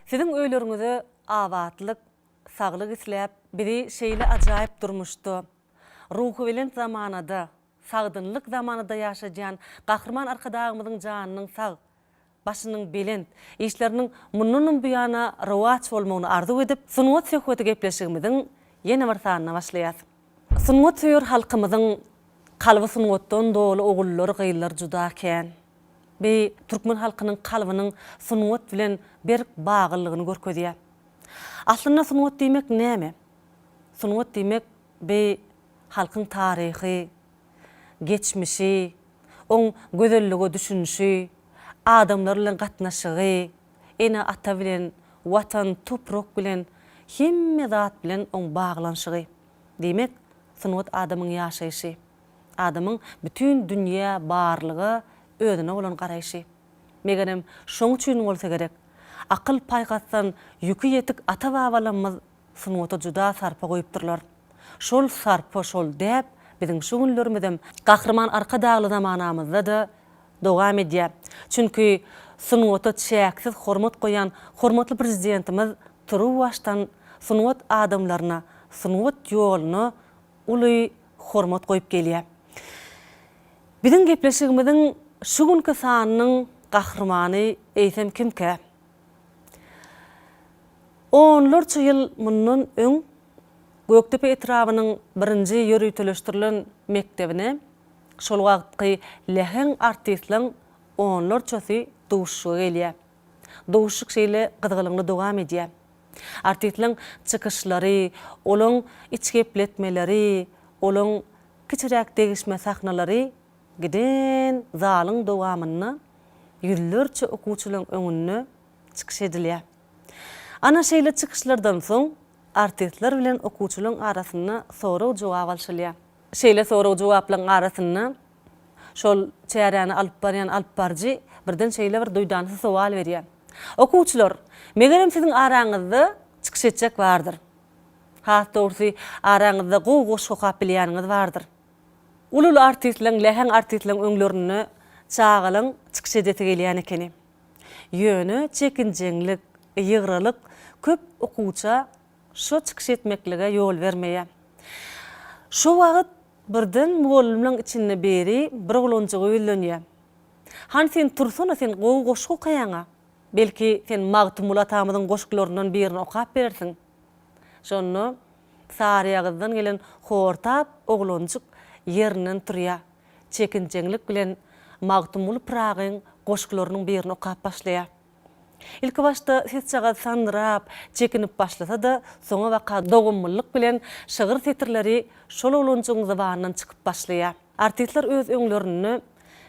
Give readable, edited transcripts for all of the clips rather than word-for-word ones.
Siziň öýleriňize abatlyk, saglyk isläp, bizi şeýle ajaýyp durmuşda, ruhubelent zamanada, sagdynlyk zamanada ýaşadýan Gahryman Arkadagymyzyň janynyň sag, başynyň belent, işleriniň mundanam buýana rowaç bolmagyny arzuw edip, Sungat söhbeti gepleşigimiziň ýene bir sanyna başlaýas. Sungatsöýer halkymyzyň kalby sungatdan doly ogullary, gyzlary juda kän. Bi türkmen halkynyň kalbynyň sungat bilen berk baglylygyny görkezýär. Aslynda sungat diýmek näme? Sungat diýmek bi halkyň taryhy, geçmişi, oň gözellige düşünişi, adamlar bilen gatnaşygy, ene-ata bilen, Watan, toprak bilen, hemme zat bilen oň baglanyşygy. Diýmek, sungat adamyň ýaşaýşy. Adamyň bütin dünýä, barlyga, özüne bolan garaýşy. Megerem, şoň üçin bolsa gerek, akyl-paýhasdan ýüki ýetik ata-babalarymyz sungata juda sarpa goýupdyrlar. Şol sarpa, şol däp biziň şu günlerimizem, Gahryman Arkadagly zamanamyzda-da dowam edýär. Çünki sungata çäksiz hormat goýýan hormatly Prezidentimiz turuwbaşdan sungat adamlaryna, sungat ýoluna uly hormat goýup gelýär. Biziň gepleşigimiziň şu günki sanynyň gahrymany eýsem kimkä? Onlarça ýyl mundan öň Gökdepe etrabynyň birinji ýöriteleşdirilen mekdebine şol wagtky läheň artistleň onlarçasy duşuşyga gelýär. Duşuşyk şeýle gyzgalaňly dowam edýär. Artistleň çykyşlary, olaň içgepletmeleri, olaň kiçiräk degişme sahnalary giden zalyň dowamynda ýüzlerçe okuwçylaň öňünde çykyş edilýär. Ana şeýle çykyşlardan soň artistler bilen okuwçylaň arasynda sorag-jogap alşylýar. Şeýle sorag-jogaplaryň arasynda şol çäräni alyp barýan alypbaryjy birden şeýle bir duýdansyz sowal berýär. Okuwçylar, megerem siziň araňyzda çykyş etjek bardyr. Has dogrusy, araňyzda gowy goşgy okap bilýäniňiz bardyr. Uly-uly artistleň, läheň artistleň öňlerinde çagalaň çykyş edesi gelýän ekeni. Ýöne çekinjeňlik, ýygralyk köp okuwça şo çykyş etmeklige ýol bermeýär. Şo wagt birden mugallymlaň içinde biri bir oglanjyga ýüzlenýär. Hany sen tursana sen gowy goşgy okaýaňa. Belki sen Magtymguly atamyzyň goşgularyndan birini okap berersiň. Şonda saryýagyzdan gelen hortap oglanjyk ýerinden turýar. Çekinjeňlik bilen Magtymguly Pyragyň goşgularynyň birini okap başlaýar. Ilkibaşda sesjagaz sandyrap, çekinip başlasa-da, soňabaka dogumlylyk bilen şygyr setirleri şol oglanjygyň zybanyndan çykyp başlaýar. Artistler öz öňlerinde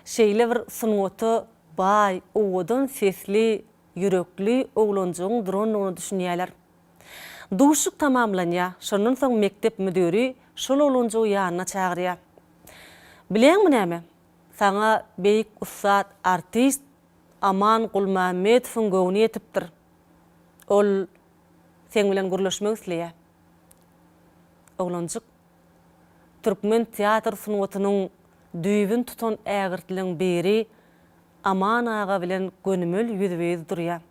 şeýle bir sungata baý, owadan sesli, ýürekli oglanjygyň durandygyna düşünýärler. Duşuşyk tamamlanýar. Şondan soň mekdep müdiri şol oglanjygy ýanyna çagyrýar. Bilýäňmi näme? Saňa beýik ussat artist Aman Gulmämmedowyň göwni ýetipdir. Ol seň bilen gürleşmek isleýär. Oglanjyk türkmen teatr sungatynyň düýbüni tutan ägirtleň biri Aman aga bilen gönümel ýüzbe-ýüz durýar.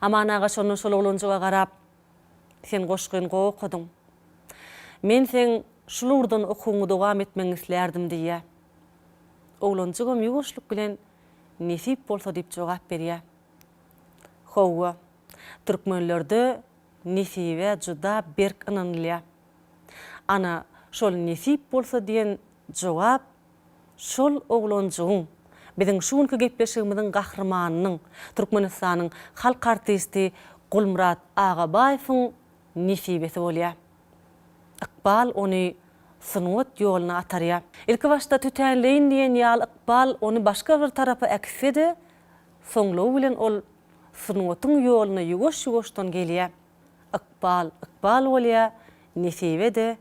Aman aga şonda şol oglanjyga garap, Sen goşgyny gowy okadyň. Men seň şul ugurdan okuwyňy dowam etmegiňi islärdim diýýär. Oglanjygam ýuwaşlyk bilen Nesip bolsa diýip jogap berýär. Hawa, türkmenlerde nesibä juda berk ynanylýar. Ana, şol nesip bolsa diýen jogap şol oglanjygyň, biziň şu günki gepleşigimiziň gahrymanynyň, Türkmenistanyň halk artisti Gulmyrat Agabaýewiň nesibesi bolýar. Ykbal ony sungat ýoluna atarýar. Ilkibaşda tötänleýin diýen ýaly ykbal ony başga bir tarapa äkitse-de, soňlugy bilen ol sungatyň ýoluna ýuwaş-ýuwaşdan gelýär. Ykbal ykbal bolýar, nesibe-de.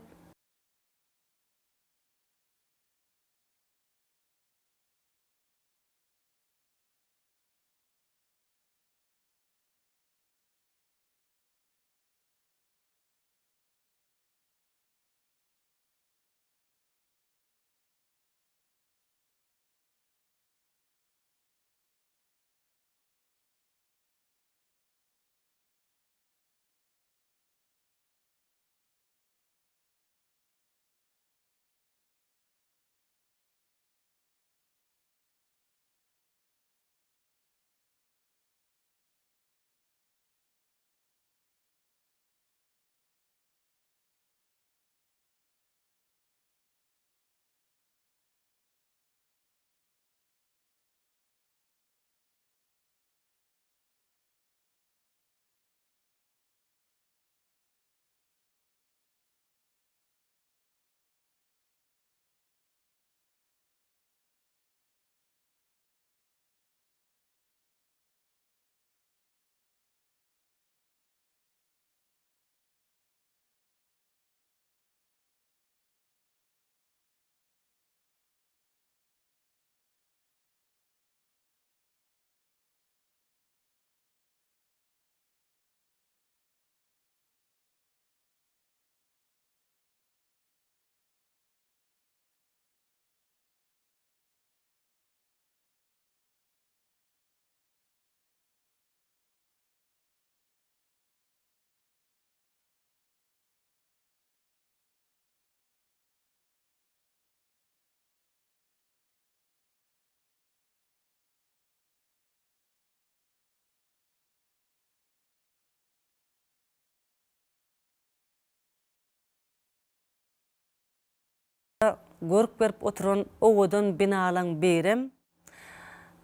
görk berip oturan owadan binalaň birem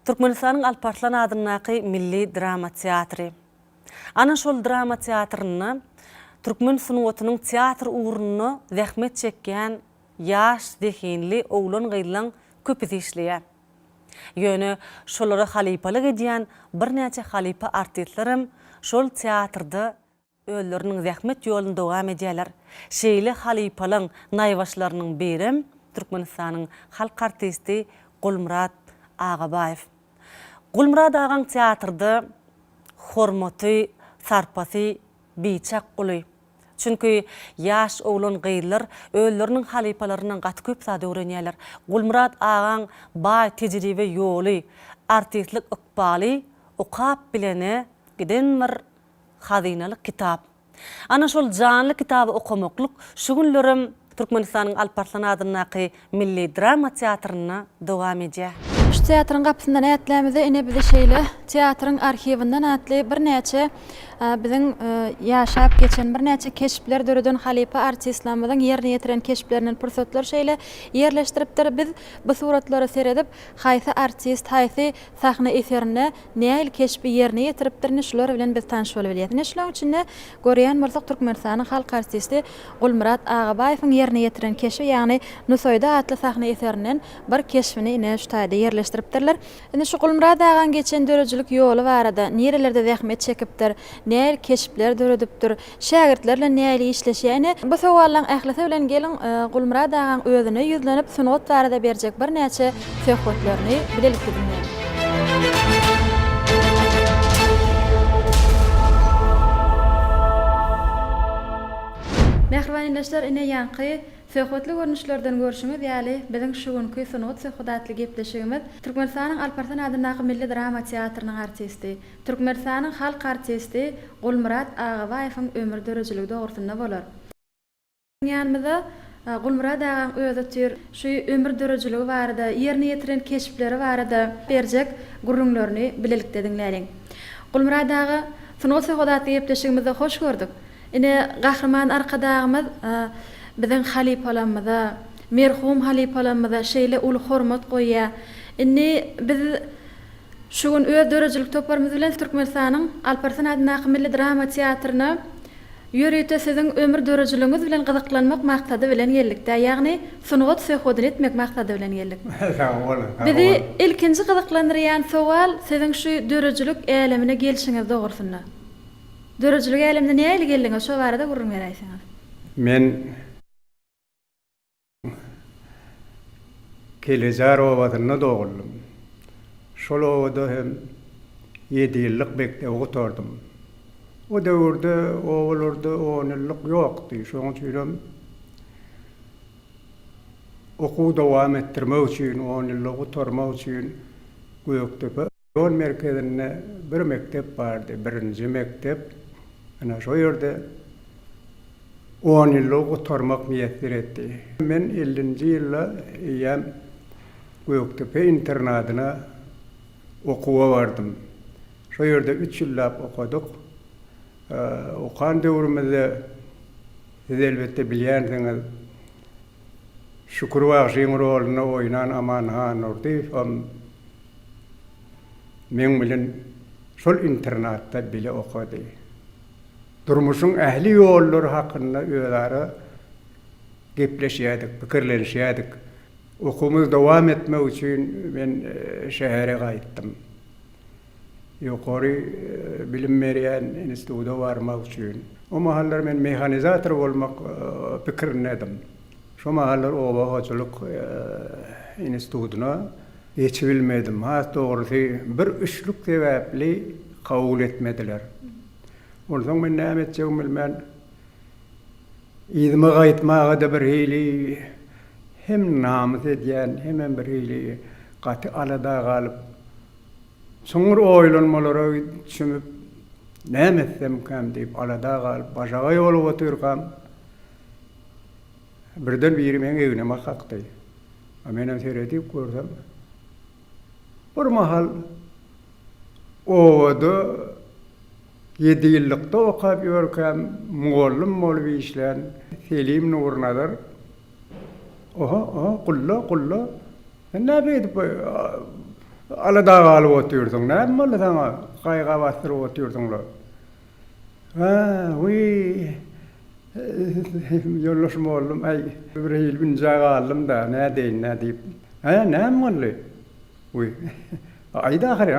Türkmenistanyň Alparslan adyndaky milli drama teatry. Ana şol drama teatrynda türkmen sungatynyň teatr ugrunda zähmet çekýän ýaş zehinli oglan-gyzlaň köpüsi işleýär. Ýöne şolara halypalyk edýän birnäçe halypa artistlerem şol teatrda özleriniň zähmet ýoluny dowam edýärler. Şeýle halypalaň naýbaşylarynyň birem Türkmenistanyň halk artisti Gulmyrat Agabaýew. Gulmyrat agaň teatrda hormaty, sarpasy biçak uly. Çünki ýaş oglan-gyzlar özleriniň halypalaryndan gaty köp zat öwrenýärler. Gulmyrat agaň baý tejribe ýoly, artistlik ykbaly okap bilene giden bir hazynaly kitap. Ana şol janly kitaby okamaklyk şu günlerem Türkmenistanyň Alparslan adyndaky Milli drama teatrynda dowam edýär. Şu teatryň gapysyndan ätlämizde ine bizi şeýle Teatryň arhiwinden atly birnäçe biziň ýaşap geçen birnäçe keşpler döreden halypa artistlerimiziň ýerine ýetiren keşplerinden pursatlar şeýle ýerleşdiripdir. Biz bu suratlara seredip haýsy artist haýsy sahna eserinde nähili keşbi ýerine ýetiripdir ine şular bilen biz tanyş bolup bilýäs. Ine şularyň içinde görýän bolsak Türkmenistanyň halk artisti Gulmyrat Agabaýewiň ýerine ýetiren keşbi ýagny Nusaýda atly sahna eserinden bir keşbini ine şu taýda ýerleşdiripdirler. Indi şu Gulmyrat agaň geçen döredijilik ýoly barada, nirelerde zähmet çekipdir, nähili keşpler döredipdir, Şägirtler bilen nähili işleşýär? Ine, bu sowallaň ählisi bilen geliň, Gulmyrat agaň özüne ýüzlenip, sungat barada berjek birnäçe söhbetlerini bilelikde diňläliň. Mähriban ildeşler, ine, ýaňky söhbetli görnüşlerden görşüňiz ýaly, biziň şu günki Sungat söhbeti atly gepleşigimiz Türkmenistanyň Alparslan adyndaky Milli drama teatrynyň artisti, Türkmenistanyň halk artisti Gulmyrat Agabaýewiň ömür döredijiligi dogrusynda bolar. Ýanymyzda Gulmyrat agaň özi otyr. Şu ömür döredijiligi barada, ýerine ýetiren keşpleri barada berjek gürrüňlerini bilelikde diňläliň. Gulmyrat aga, Sungat söhbeti atly gepleşigimizde hoş gördük. Ine, Gahryman Arkadagymyz biziň halypalarymyza, merhum halypalarymyza şeýle uly hormat goýýar. Indi biz Şu gün öz döredijilik toparymyz bilen Türkmenistanyň Alparslan adyndaky Milli drama teatryna ýörite siziň ömür döredijiligiňiz bilen gyzyklanmak maksady bilen geldik-dä, ýagny sungat söhbedini etmek maksady bilen geldik. Sag boluň, sag Bizi boluň. ilkinji gyzyklandyrýan sowal siziň şu döredijilik älemine gelşiňiz dogrusynda. Döredijilik älemine nähili geldiňiz, şo barada gürrüň beräýseňiz. Men Kelejar obasynda doguldym. Şol obada hem ýediýyllyk mekdebi gutardym. O döwürde obalarda onýyllyk ýokdy, şonuň üçinem okuwy dowam etdirmek üçin, onýyllygy gutarmak üçin Gökdepe Raýon merkezinde bir mekdep bardy, birinji mekdep. Ine, şo ýerde onýyllygy gutarmak miýesser etdi. Men ellinji ýylda eýýäm Gökdepe internadyna okuwa bardym. Şo ýerde üç ýyllap okadyk. Okan döwrümizde, siz elbetde bilýänsiňiz, Şükür bagşyň rolunda oýnan Aman Hanurdyýewem Meň bilen şol internatda bile okady. Durmuşyň ähli ýollary hakynda özara gepleşýärdik, pikirlenişýärdik. Okuwymyzy dowam etmek üçin men şähere gaýtdym. Ýokary bilim berýän instituta barmak üçin. O mahallar men mehanizator bolmak pikirindedim. Şo mahallar oba hojalyk institutyna Geçibilmedim. Has dogrusy, bir üçlük sebäpli kabul etmediler. Onsoň men näme etjegimi bilmän, yzyma gaýtmaga-da birhili hem namys edýän, hemem birhili gaty alada galyp, çuňňur oýlanmalara çümüp, näme etsemkäm diýip alada galyp, başagaý bolup otyrkam, birden biri meň egnime kakdy. A menem seredip görsem, bir mahal obada ýediýyllykda okap ýörkäm mugallym bolup işlän Selim Nurnazar. Oha, oha, Gulla, Gulla, sen näme beýdip alada galyp otyrsyň, näme boldy saňa, gaýga basdyryp otyrsyň-la? Hä, wiý, ýoldaş mollum, äý, birhili ünjä galdym-da, nädeýin-dä diýip. Hä, näme boldy? Wiý, aýt ahyry,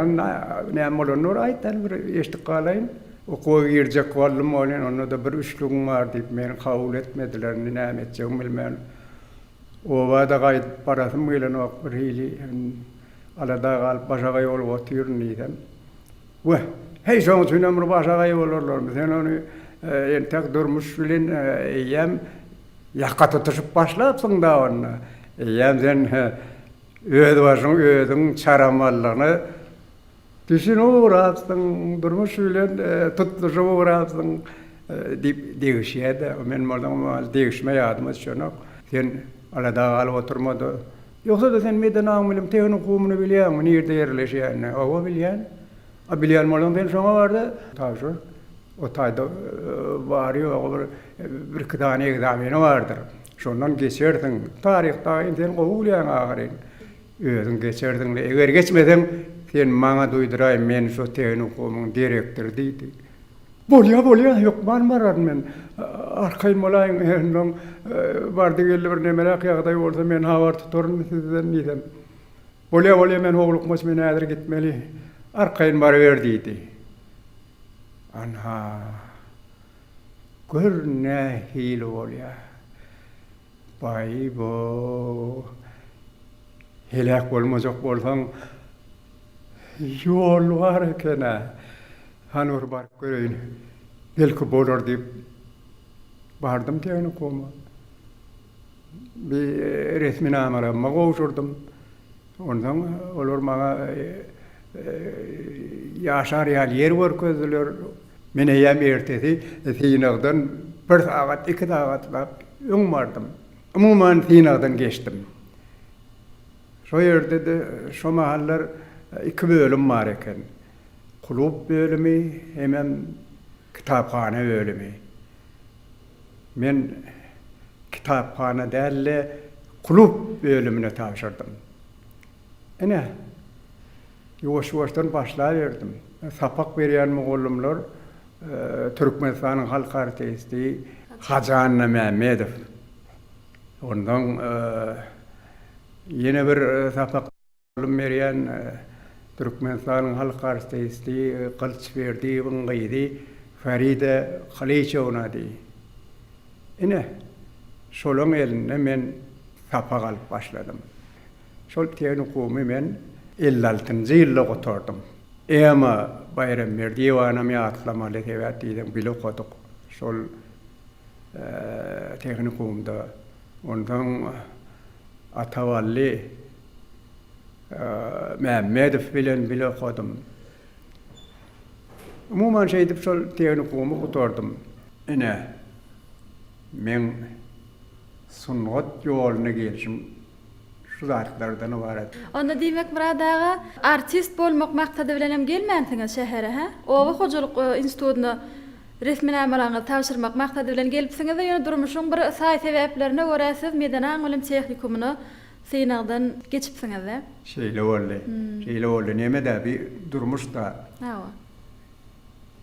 näme bolanyny bir aýt, hany bir eşidip galaýyn. Okuwa girjek boldum welin, onda-da bir üçlügiň bar diýip, meni kabul etmediler, indi näme etjegimi bilmän, oba-da gaýdyp barasym gelenok, birhili alada galyp, başagaý bolup otyryn diýsem. Wah, heý, şoň üçinem bir başagaý bolarlarmy, sen ony entek durmuş bilen eýýäm ýaka tutuşyp başlapsyň-da onda. Eýýäm sen öz başyň özüň çaramalygyna düşünip ugrapsyň, durmuş bilen tutluşyp ugrapsyň diýip degişýär-de. Men bolsa oňa degişme ýadyma düşenok. Sen alada galyp oturma-da. Ýogsa-da sen Meden aň bilim tehnikumyny bilýäňmi, nirde ýerleşýänini? Hawa, bilýän. A bilýän bolsaň sen şoňa bar-da, tabşyr. O taýda bary-ýogy bir birki sany ekzameni bardyr. Şondan geçersiň. Taryh dagy sen gowy bilýäň ahyryn. Özüň geçersiň-le. Eger geçmeseň, sen maňa duýduraý, men şo tehnikumyň direktory diýdi. Bolýa, bolýa, hökman bararyn men. Arkaýyn bolaýyň, onnoň bardy-geldi bir nemeräk ýagdaý bolsa men habar tutaryn sizden diýsem. Bolýa, bolýa, men howlukmaç, men häzir gitmeli. Arkaýyn baryber diýdi. Anha, gör nähili bolýa. Baý-bo, heläk bolmajak bolsaň, ýol bar eken-ä. Hany bir baryp göreýin, belki bolar diýip, bardym tehnikuma. Bir resminamalarymy gowşurdym. Onsoň olar maňa ýaşar ýaly ýer görkezdiler. Men eýýäm ertesi synagdan bir sagat, iki sagatlap öň bardym. Umuman synagdan geçdim. Şo ýerde-de şo mahallar iki bölüm bar eken. Klub bölümi hemem kitaphana bölümi. Men kitaphana däl-de, klub bölümine tabşyrdym. Ine, ýuwaş-ýuwaşdan başlaberdim. Sapak berýän mugallymlar Türkmenistanyň halk artisti Hajy Annamämmedow. Ondan ýene bir sapak Ylym berýän Türkmenistanyň halk artisti Gylyç Berdiýewiň gyzy Farida Gylyçownady. Ine, şolaň elinde men sapak alyp başladym. Şol tehnikumy men 56-njy ýylda gutardym. Ema Baýramberdiýewanam ýatlamaly, sebäp diýseň bile okadyk şol tehnikumda. Onsoň Atabally Mämmedow bilen bile okadym. Umuman şeýdip şol tehnikumy gutardym. Ine, meň sungat ýoluna gelşim şu zatlardan ybarat. Onda diýmek Myrat aga, artist bolmak maksady bilenem gelmänsiňiz şähere, hä? Oba hojalyk institutyna resminamalaryňyzy tabşyrmak maksady bilen gelipsiňiz-de, ýöne durmuşyň bir saý-sebäplerine görä siz Medeni aň-bilim tehnikumyna synagdan geçipsiňiz-dä? Şeýle boldy. Şeýle boldy. Neme-dä, bi durmuş-da. Hawa.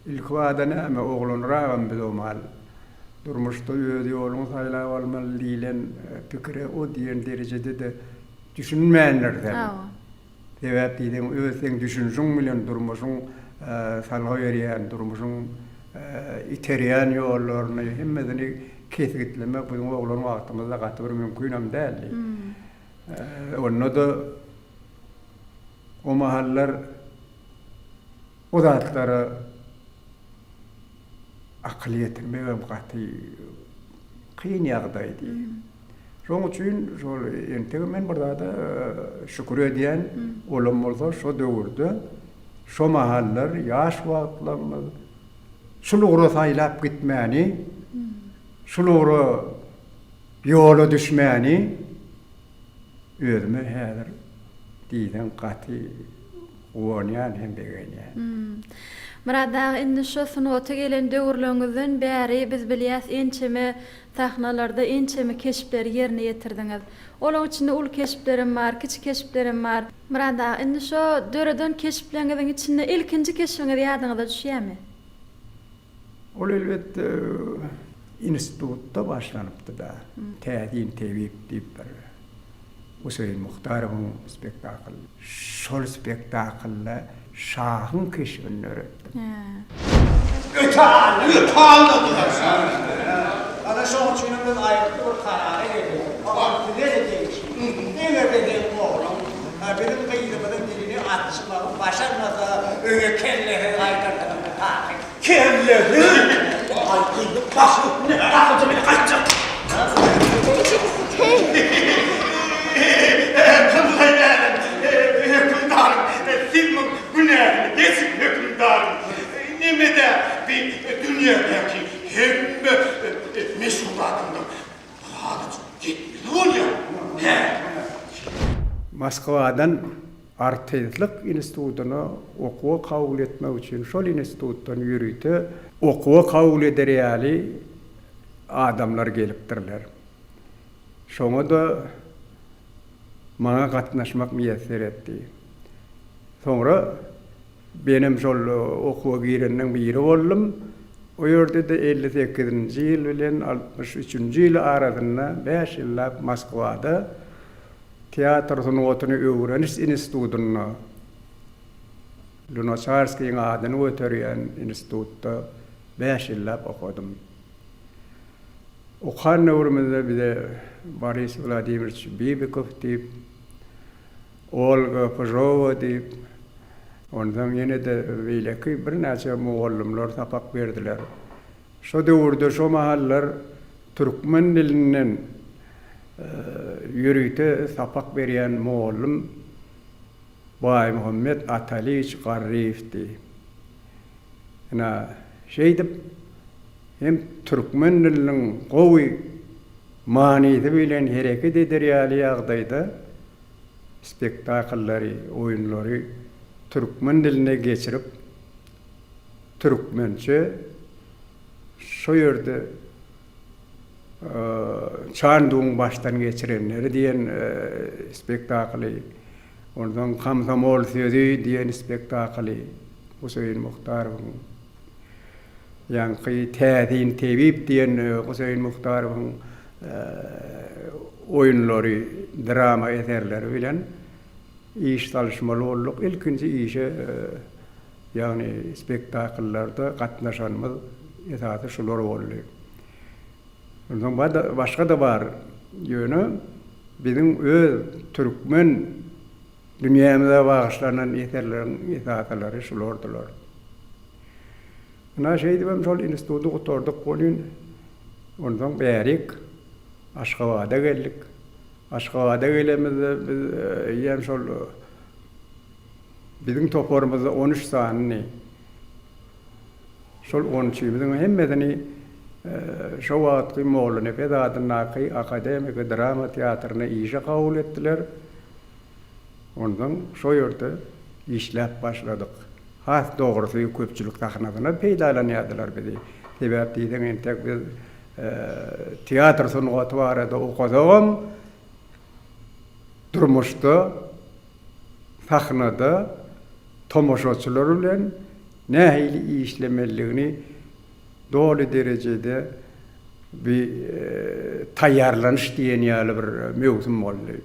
Ilkibada näme, oglanragam biz o mal. Durmuşda öz ýoluňy saýlap almaly diýlen pikire o diýen derejede-de düşünmändirsem. Hawa. Sebäp diýseň, öz seň düşünişiň bilen durmuşyň salgy berýän, durmuşyň iterýän ýollaryny hemmesini kesgitlemek biziň oglan wagtymyzda gaty bir mümkinem däldi. Onda-da o mahallar o zatlara akyl ýetirmegem gaty kyn ýagdaýdy. Şoň üçin şol entegem men bir zada şükür edýän, olam bolsa şo döwürde, şo mahallar ýaş wagtlarymyz şul ugra saýlap gitmäni, şul ugra ýola düşmäni özüme häzir diýseň gaty. Guwanýan hem begenýän. Myrat aga indi şu sungata gelen döwürleriňizden bäri biz bilýäs ençeme sahnalarda ençeme keşpleri ýerine ýetirdiňiz. Olaň içinde uly keşplerem bar, kiçi keşplerem bar. Myrat aga indi şo döreden keşpleriňiziň içinde ilkinji keşbiňiz ýadyňyza düşýämi? Ol elbetde institutda başlanypdy-da. Täsin tebip diýip bir Guseýin Muhtarowyň spektakly. Şol spektaklda şahyň keşbini döretdim. Öte aldy, öte aldadylar. Ana şoň üçinem biz aýgytly bir karara geldik. Ol size-de degişli. Eger-de seň ogluň biziň gyzymyzyň dilini açmagy başarmasa, öýe kellesiz gaýdarsyňyz takyk. Kellesiz? Aý gyzyň başy üstüne gakyja meni gaýtjak. Hökümdarym, siz muň günäsini geçiň, hökümdarym. Neme-dä, bi dünýädäki hemme meşhur adamlar birazajyk gepli bolýar, hä? Moskwadan artistlik institutyna okuwa kabul etmek üçin şol institutdan ýörite okuwa kabul eder ýaly adamlar gelipdirler. Şoňa-da maňa gatnaşmak miýesser etdi. Soňra menem şol okuwa girenleň biri boldum. O ýerde-de 58-nji ýyl bilen 63-nji ýyl arasynda bäş ýyllap Moskwada Teatr sungatyny öwreniş institutynda, Lunaçarskiýiň adyny göterýän institutda bäş ýyllap okadym. Okan döwrümizde bize Boris Wladimirowiç Bibikow diýip, Olga Pyžowa diýip, onsoň ýene-de beýleki birnäçe mugallymlar sapak berdiler. Şo döwürde, şo mahallar türkmen dilinden ýörite sapak berýän mugallym Baýmuhammet Atalyýewiç Garryýewdi. Ynha, şeýdip, hem türkmen diliniň gowy manysy bilen hereket eder ýaly ýagdaýda spektakllary, oýunlary türkmen diline geçirip, türkmençe şo ýerde Çandugyň başdan geçirenleri diýen spektakly, onsoň Komsomol sözi diýen spektakly Guseýin Muhtarowyň, ýaňky Täsin tebip diýen Guseýin Muhtarowyň oýunlary, drama eserleri bilen iş salyşmaly bolduk. Ilkinji işe Ýagny spektakllarda gatnaşanymyz esasy şular boldy. Onsoň başga-da bar. Ýöne biziň öz türkmen dünýämize bagyşlanan eserleriň esasylary şulardylar. Ynha şeýdibem şol instituty gutardyk welin, onsoň bärik Aşgabada geldik. Aşgabada gelemizde biz eýýäm şol Biziň toparymyzda 13 sanyny, şol on üçimiziň hemmesini şo wagtky Mollanepes adyndaky akademiki drama teatryna işe kabul etdiler. Onsoň şo ýerde işläp başladyk. Has dogrusy köpçülik sahnasyna peýdalanýardylar bizi. Sebäp diýseň entek biz teatr sungaty barada okasagam durmuşda sahnada tomaşaçylar bilen nähili işlemelidigini doly derejede bir taýýarlanyş diýen ýaly bir möwsüm boldy.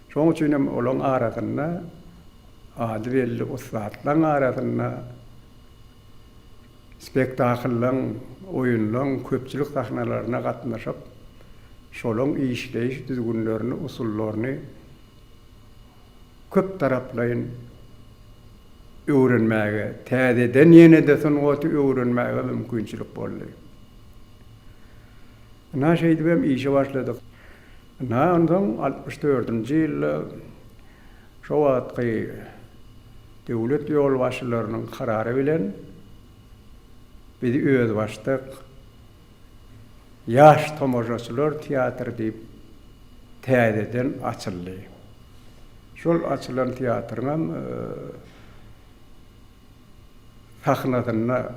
Şonuň üçin hem olaryň arasynda ady belli ussatlaryň arasynda spektakllaryň, oýunlaryň köpçülik sahnalaryna gatnaşyp, şolaryň işleýiş düzgünlerini, usullaryny köptaraplaýyn öwrenmäge, täzeden ýene-de sungaty öwrenmäge mümkinçilik boldy. Ynha şeýdibem işe başladyk. Ynha onsoň 64-nji ýylda şo wagtky döwlet ýolbaşçylarynyň karary bilen bizi özbaşdak Ýaş tomaşaçylar teatry diýip täzeden açyldy. Şol açylan teatryňam sahnasynda,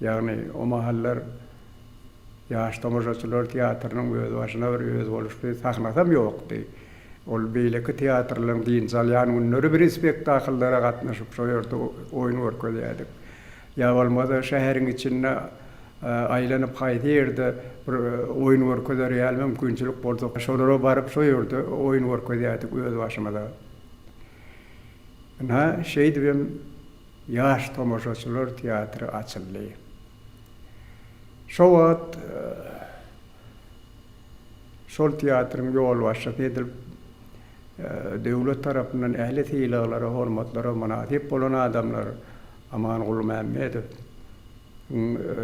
ýagny o mahallar Ýaş tomaşaçylar teatrynyň özbaşyna bir özboluşly sahnasam ýokdy. Ol beýleki teatrlaryň dynç alýan günleri bir spektakllara gatnaşyp şo ýerde oýun görkezýärdik. Ýa bolmasa şäheriň içinde aýlanyp haýsy ýerde bir oýun görkezer ýaly mümkinçilik bolsa şolara baryp şo ýerde oýun görkezýärdik özbaşymyza. Ynha şeýdibem Ýaş tomaşaçylar teatry açyldy. Şo wagt şol teatryň ýolbaşçysy edilip, döwlet tarapyndan ähli sylaglara, hormatlara mynasyp bolan adamlar Aman Gulmämmedow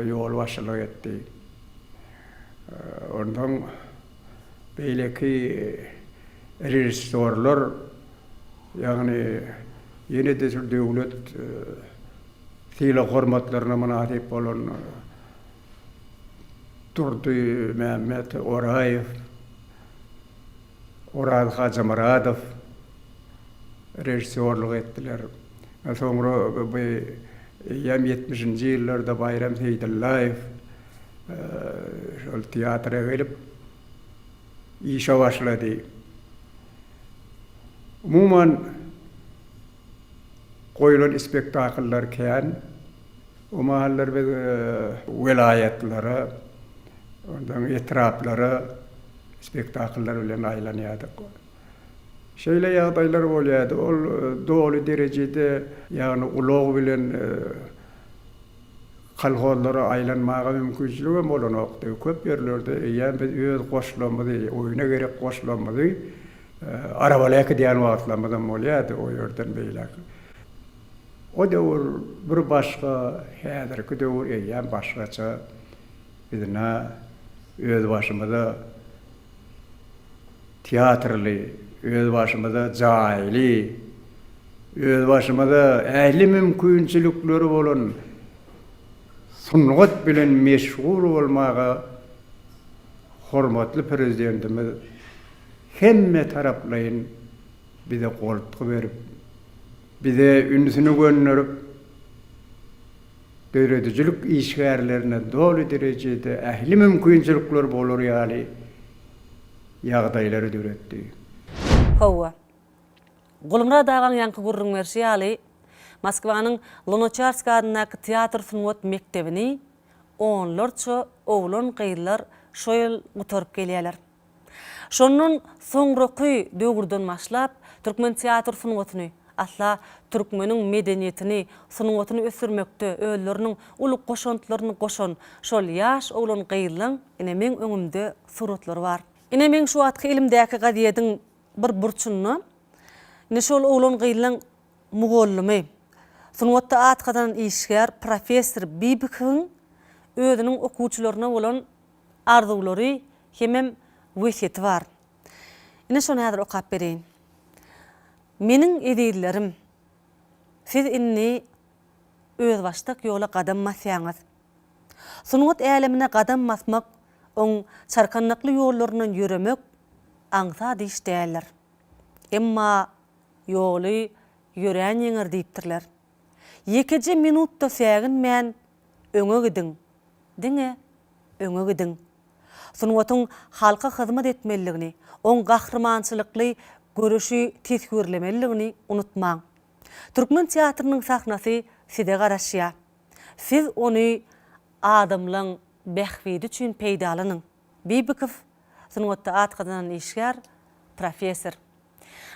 ýolbaşçylyk etdi. Onsoň beýleki režissýorlar, ýagny ýene-de şol döwlet Sylag-hormatlaryna mynasyp bolan Durdymämmet Oraýew, Oraz Hajymyradow režissýorlyk etdiler. Soňra bu eýýäm ýetmişinji ýyllarda Baýram Seýdyllaýew şol teatra gelip işe başlady. Umuman, Goýlan spektakllar kän. O mahallar biz welaýatlara, ondan etraplara spektakllar bilen aýlanýardyk. Şeýle ýagdaýlar bolýardy. Ol doly derejede, ýagny ulag bilen kolhozlara aýlanmaga mümkinçiligem bolanokdy. Köp ýerlerde eýýäm biz öz goşlarymyzy, oýuna gerek goşlarymyzy Arabaly äkidýän wagtlarymyzam bolýardy o ýerden beýläk. O döwür bir başga, häzirki döwür eýýäm başgaça. Biz ynha özbaşymyza teatrly, özbaşymyza jaýly, özbaşymyza ähli mümkinçilikleri bolan sungat bilen meşgul bolmaga hormatly Prezidentimiz hemme taraplaýyn bize goltgy berip, bize ünsüni gönderip, döredijilik işgärlerine doly derejede ähli mümkinçilikler bolar ýaly ýagdaýlary döretdi. Hawa. Gulmyrat agaň ýaňky gürrüň berşi ýaly, Moskwanyň Lunaçarskiý adyndaky teatr sungat mekdebini onlarça oglan-gyzlar şo ýyl gutaryp gelýärler. Şondan soňraky döwürden başlap, türkmen teatr sungatyny, asla türkmeniň medeniýetini, sungatyny ösdürmekde özleriniň uly goşantlaryny goşan şol ýaş oglan-gyzlaň ine meň öňümde suratlary bar. Ine meň şu wagtky elimdäki gazediň bir burçunda ine şol oglan-gyzlaň mugallymy, sungatda at gazanan işgär professor Bibikowyň özüniň okuwçylaryna bolan arzuwlary hemem wesýeti bar. Ine şony häzir okap bereýin. Meniň ezizlerim, siz indi özbaşdak ýola gadam basýaňyz. Sungat älemine gadam basmak, oň çarkandakly ýollaryndan ýöremek aňsat iş däldir. Emma ýoly ýörän ýeňer diýipdirler. Ýekeje minut-da säginmän öňe gidiň, diňe öňe gidiň. Sungatyň halka hyzmat etmelidigini, oň gahrymançylykly göreşi teswirlemelidigini unutmaň. Türkmen teatrynyň sahnasy size garaşýar. Siz ony adamlaň bähbidi üçin peýdalanyň. Bibikow, sungatda at gazanan işgär, professor.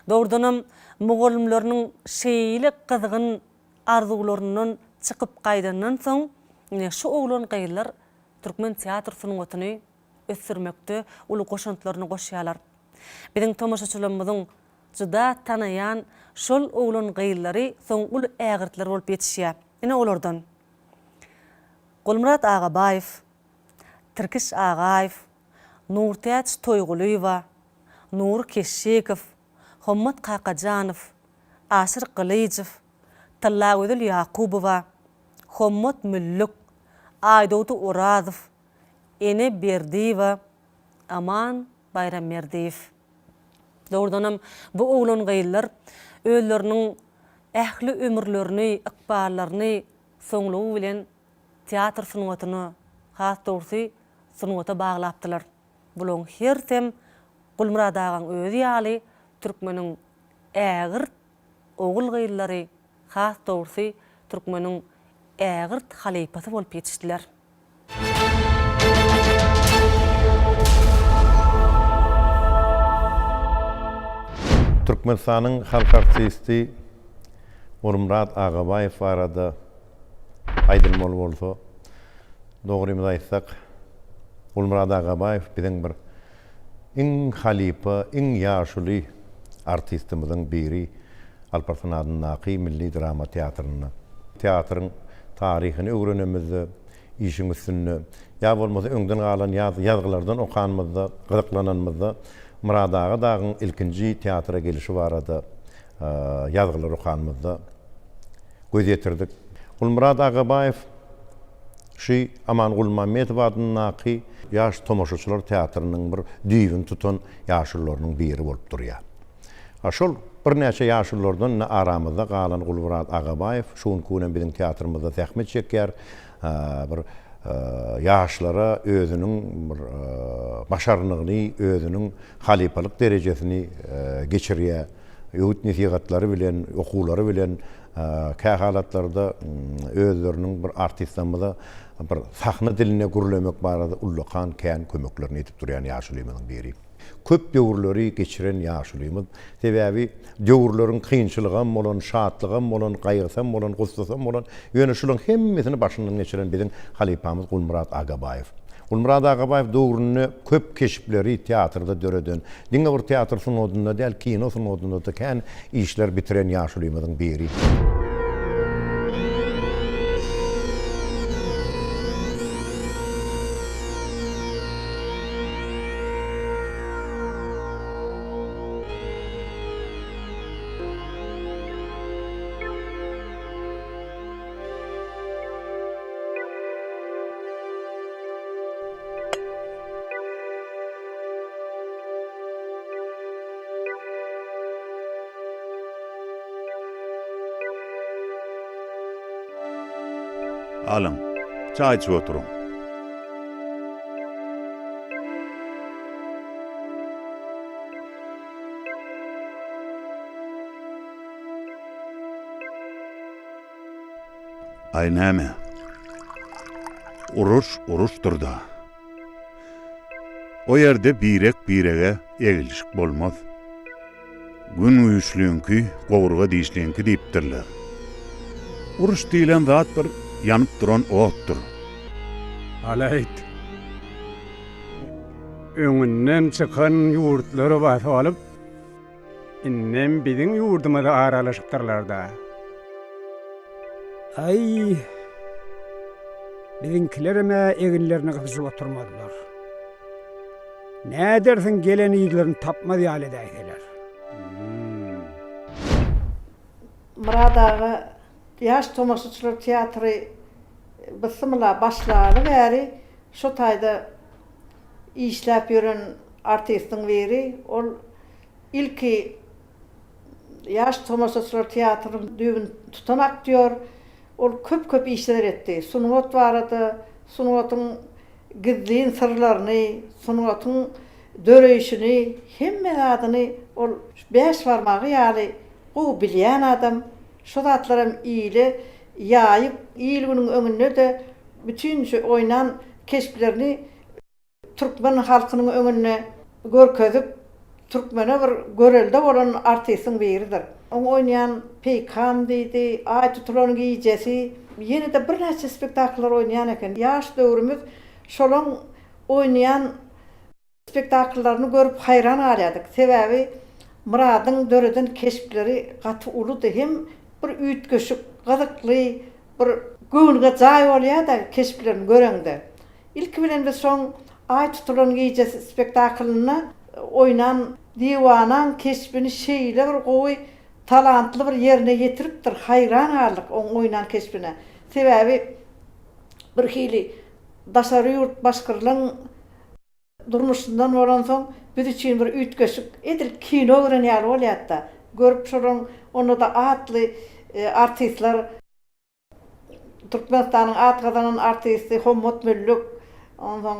Dogrudanam, mugallymlarynyň şeýle gyzgyn arzuwlaryndan çykyp gaýdandan soň, ine, şu oglan-gyzlar türkmen teatr sungatyny ösdürmekde uly goşantlaryny goşýarlar. Biziň tomaşaçylarymyzyň juda tanaýan şol oglan-gyzlary soň uly ägirtler bolup ýetişýär. Ine olardan, Gulmyrat Agabaýew, Tirkiş Agaýew, Nurtäç Toýgulyýewa, Nury Keşşikow, Hommat Kakajanow, Aşyr Gylyjow, Tyllagözel Ýakubowa, Hommat Müllük, Aýdogdy Orazow, Ene Berdiýewa, Aman Baýramberdiýew. Dogrudanam, bu oglan-gyzlar özleriniň ähli ömürlerini, ykballaryny soňlugy bilen teatr sungatyna, has dogrusy, sungata baglapdylar. Bularyň hersem Gulmyrat agaň özi ýaly türkmeniň ägirt ogul-gyzlary, has dogrusy, türkmeniň ägirt halypasy bolup ýetişdiler. Türkmenistanyň halk artisti Gulmyrat Agabaýew barada aýdylmaly bolsa, dogrymyzy aýtsak, Gulmyrat Agabaýew biziň bir iň halypa, iň ýaşuly artistimiziň biri Alparslan adyndaky milli drama teatrynda. Teatryň taryhyny öwrenenimizde, işiň üstünde, ýa bolmasa öňden galan ýazgylardan okanymyzda, gyzyklananymyzda Myrat aga dagyň ilkinji teatra gelişi barada ýazgylar okanymyzda göz ýetirdik. Gulmyrat Agabaýew şu Aman Gulmammedow adyndaky Ýaş tomaşaçylar teatrynyň bir düýbüni tutan ýaşulularynyň biri bolup durýar. A şol birnäçe ýaşululardan indi aramyzda galan Gulmyrat Agabaýew şu günki günem biziň teatrymyzda zähmet çekýär. Bir ýaşlara özüniň bir başarnygyny, özüniň halypalyk derejesini geçirýär. Öwüt-nesihatlary bilen, okuwlary bilen kähalatlarda özleriniň bir artistlerimize bir sahna dilinde gürlemek barada ullakan kän kömeklerini edip durýan ýaşulymyzyň biri. Köp döwürleri geçiren ýaşulymyz. Sebäbi döwürleriň kynçylygam bolan, şatlygam bolan, gaýgysam bolan, gussasam bolan, ýöne şularyň hemmesini başyndan geçiren biziň halypamyz Gulmyrat Agabaýew. Gulmyrat Agabaýew döwründe köp keşpleri teatrda döreden, diňe bir teatr sungatynda däl, kino sungatynda-da kän işler bitiren ýaşulymyzyň biri. Alyň, çaý içip oturyň. Aý näme? Uruş uruşdyr-da. O ýerde birek-birege egilşik bolmaz. Gün güýçliňki, gowurga dişliňki diýipdirler. Uruş diýlen zat bir ýanyp duran otdur. Alaýt. Öňünden çykan ýurtlary basyp alyp, indem biziň ýurdumyza aralaşypdyrlar-da. Aý, biziňkilerem-ä eginlerini gysyşyp oturmazlar. Nädersiň gelen yzlaryny tapmaz ýaly edäýseler. Myrat aga Ýaş tomaşaçylar teatry bysymyla başlaly bäri şo taýda işläp ýören artistiň biri. Ol ilki Ýaş tomaşaçylar teatrynyň düýbüni tutan aktýor. Ol köp-köp işler etdi. Sungat barada, sungatyň gizlin syrlaryny, sungatyň döreýşini, hemme zadyny ol bäş barmagy ýaly gowy bilýän adam. Şo zatlaram ile ýaýyp, il-günüň öňünde-de bütin şu oýnan keşplerini türkmen halkynyň öňünde görkezip, türkmene bir görelde bolan artistiň biridir. Oň oýnaýan Peýkam diýdi, Aý tutulan gijesi, ýene-de birnäçe spektakllar oýnaýan eken. Ýaş döwrümiz şolaň oýnaýan spektakllaryny görüp haýran galýardyk. Sebäbi Myradyň döreden keşpleri gaty uludy hem bir üýtgeşik, gyzykly, bir göwnüňe jaý bolýar-da keşplerini göreňde. Ilki bilen biz şoň Aý tutulan gije spektaklynda oýnan Diwanaň keşbini şeýle bir gowy talantly bir ýerine ýetiripdir, haýran galdyk oň oýnan keşbine. Sebäbi birhili daşary ýurt başgyrlaň durmuşyndan bolansoň. biz üçin bir üýtgeşik, edil kino gören ýaly bolýardy-da. Görüp şolaryň onda-da atly artistler, Türkmenistanyň at gazanan artisti Hommat Müllük, onsoň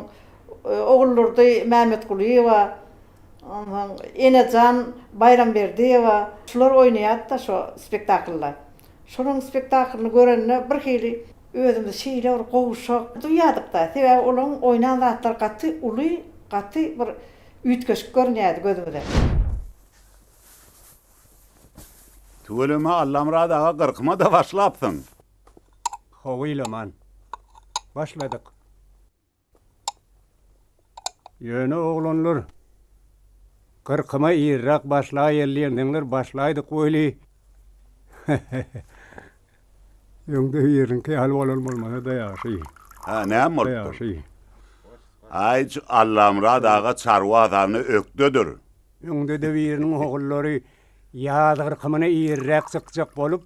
Oguldurdy Mämmetgulyýewa, onsoň Enejan Baýramberdiýewa, şular oýnaýardy-da şo spektaklda. Şolaryň spektaklyny görende birhili özümizi şeýle bir gowşak duýýardyk-da. Sebäbi olaryň oýnan zatlary gaty uly, gaty bir üýtgeşik görünýärdi gözümize. Tüweleme Allamyrat aga gyrkyma-da başlapsyň. Hawa Ilaman. Başladyk. Ýöne oglanlar, gyrkyma irräk başlaýaly diýensiňler başlaýdyk weli, öňde biriniňki ýaly bolan bolmasa-da ýagşy. Hä, näme bolupdyr? Aý, Allamyrat aga çarwa hasabyna ökdedir. Öňde-de biriniň ogullary ýaz gyrkymyna irräk çykjak bolup,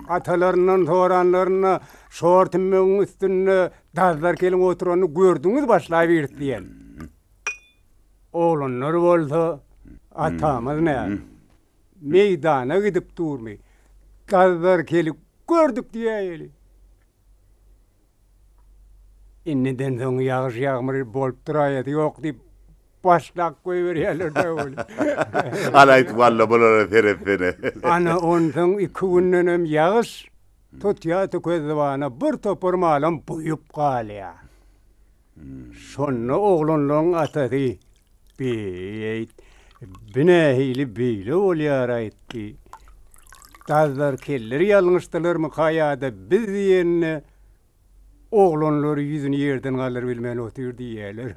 atalaryndan soranlarynda şor tümmegiň üstünde dazlar keliň oturanyny gördüňiz başlaýbiris diýen. Oglanlar bolsa, Atamyz nä, meýdana gidip durmy, dazlar keli gördük diýäýeli. Indiden soň ýagyş-ýagmyr bolup duraýasy ýok diýip, başlap goýberýärler-dä ol. Alaýt walla bulara seretsene. Ana onsoň iki gündenem ýagyş tutýar tükezzybana bir topar malam buýup galýar. Şonda oglanlaryň atasy, Beýt, bi nähili beýle bolýar-aýt diý. Dazlar keller ýalňyşdylarmyka ýa-da biz diýende oglanlar ýüzüni ýerden galdyrybilmän otyr diýýärler.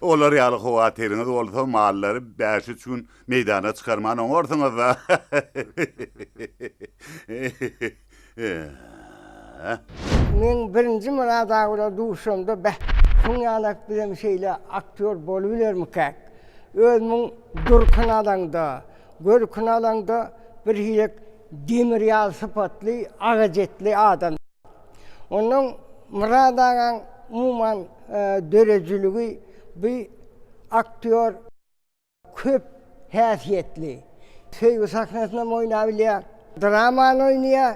Olar ýaly howatyryňyz bolsa mallary bäş-üç gün meýdana çykarman oňarsyňyz-da. Meň birinji Myrat aga bilen duşamda beh, şuň ýalak bizem şeýle aktýor bolubilermikäk? Özümiň durkuny alaňda, görküni alaňda birhilek demir ýaly sypatly, agajetli adam. Onnoň Myrat agaň umuman döredijiligi bu aktýor. Köp häsiýetli. Söýgi sahnasynam oýnabilýär, dramany oýnaýar,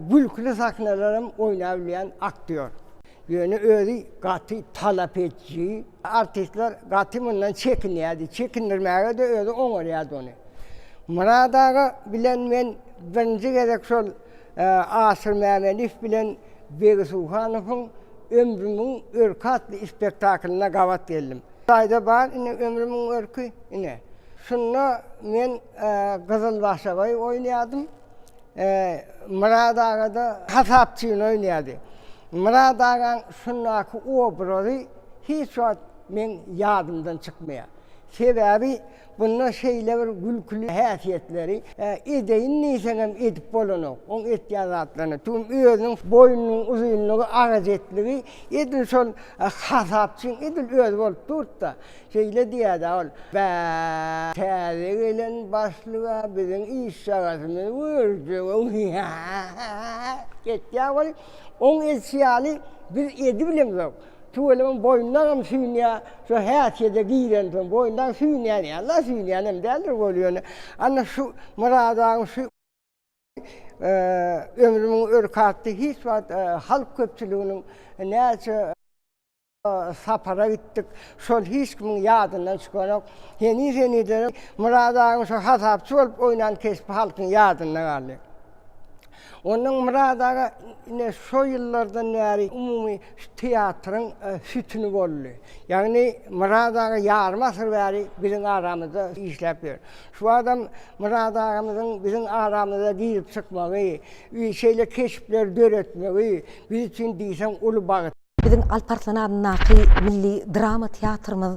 gülküli sahnalaram oýnabilýän aktýor. Ýöne özi gaty talap ediji. Artistler gaty mundan çekinýärdi. Çekindirmäge-de özi oňarýardy ony. Myrat aga bilen men birinji gezek şol Aşyr Mämeliýew bilen Begi Suhanowyň Ömrümiň örki atly spektaklynda gabat geldim. Jaýda bar ine ömrümiň örki ine. Şunda men Gyzyl başagaý oýnaýardym. Myrat aga-da hasapçyny oýnaýardy. Myrat agaň şundaky obrazy hiç wagt meň ýadymdan çykmaýar. Sebäbi bunda şeýle bir gülküli häsiýetleri edeýin diýseňem edip bolanok. Oň etýän zatlaryny. Tüm özüniň boýnunyň uzynlygy, agajetligi edil şol Hasapçyň edil özi bolup durdy-da, şeýle diýýär-dä ol, Bä, täze gelen başlyg-a biziň işjagazymyzy görjeg-ow, etýär weli, oň edişi ýaly biz edibilemzok. Tüweleme boýnunagam süýnýär, şo häsiýete girensoň boýnundan süýnýän ýaly-la, süýnýänem däldir weli ýöne, ana şu Myrat agaň şu Ömrümiň örki atly hiç wagt halk köpçüliginiň näçe sapara gitdik, şol hiç kimiň ýadyndan çykanok. Heniz-henizlerem Myrat agaň şo hasapçy bolup oýnan keşbi halkyň ýadynda galdy. Onnoň Myrat aga ine şo ýyllardan bäri umumy şu teatryň sütüni boldy. Ýagny Myrat aga ýarym asyr bäri biziň aramyzda işläp ýör. Şu adam Myrat agamyzyň biziň aramyza girip çykmagy, şeýle keşpleri döretmegi biz üçin diýseň uly bagt. Biziň Alparslan adyndaky milli drama teatrymyz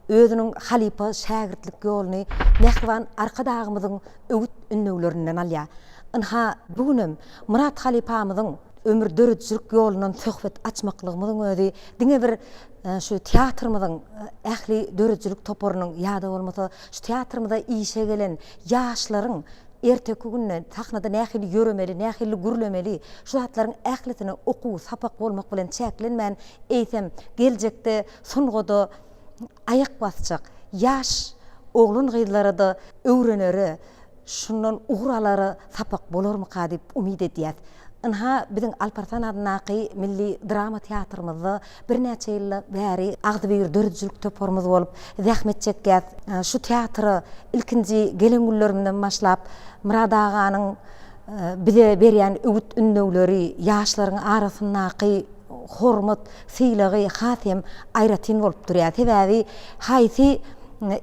özüniň halypa-şägirtlik ýoluny mähriban Arkadagymyzyň öwüt-ündewlerinden alýar. Ynha, bu günem Myrat halypamyzyň ömür-döredijilik ýolundan söhbet açmaklygymyzyň özi diňe bir şu teatrymyzyň ähli döredijilik toparynyň ýa-da bolmasa şu teatrymyza işe gelen ýaşlaryň. Erteki günde sahnada nähili ýöremeli, nähili gürlemeli, şu zatlaryň ählisine okuw, sapak bolmak bilen çäklenmän, eýsem, geljekde sungada aýak basjak ýaş oglan-gyzlara-da öwrenere, şundan ugur alara sapak bolarmyka diýip umyt edýäs. Ynha, biziň Alparslan adyndaky milli drama teatrymyzda birnäçe ýyl bäri agzybir döredijilik toparymyz bolup zähmet çekýäs. Şu teatra ilkinji gelen günlerimden başlap Myrat aganyň bize berýän öwüt-ündewleri, ýaşlaryň arasyndaky hormat, sylagy has hem aýratyn bolup durýar. Sebäbi haýsy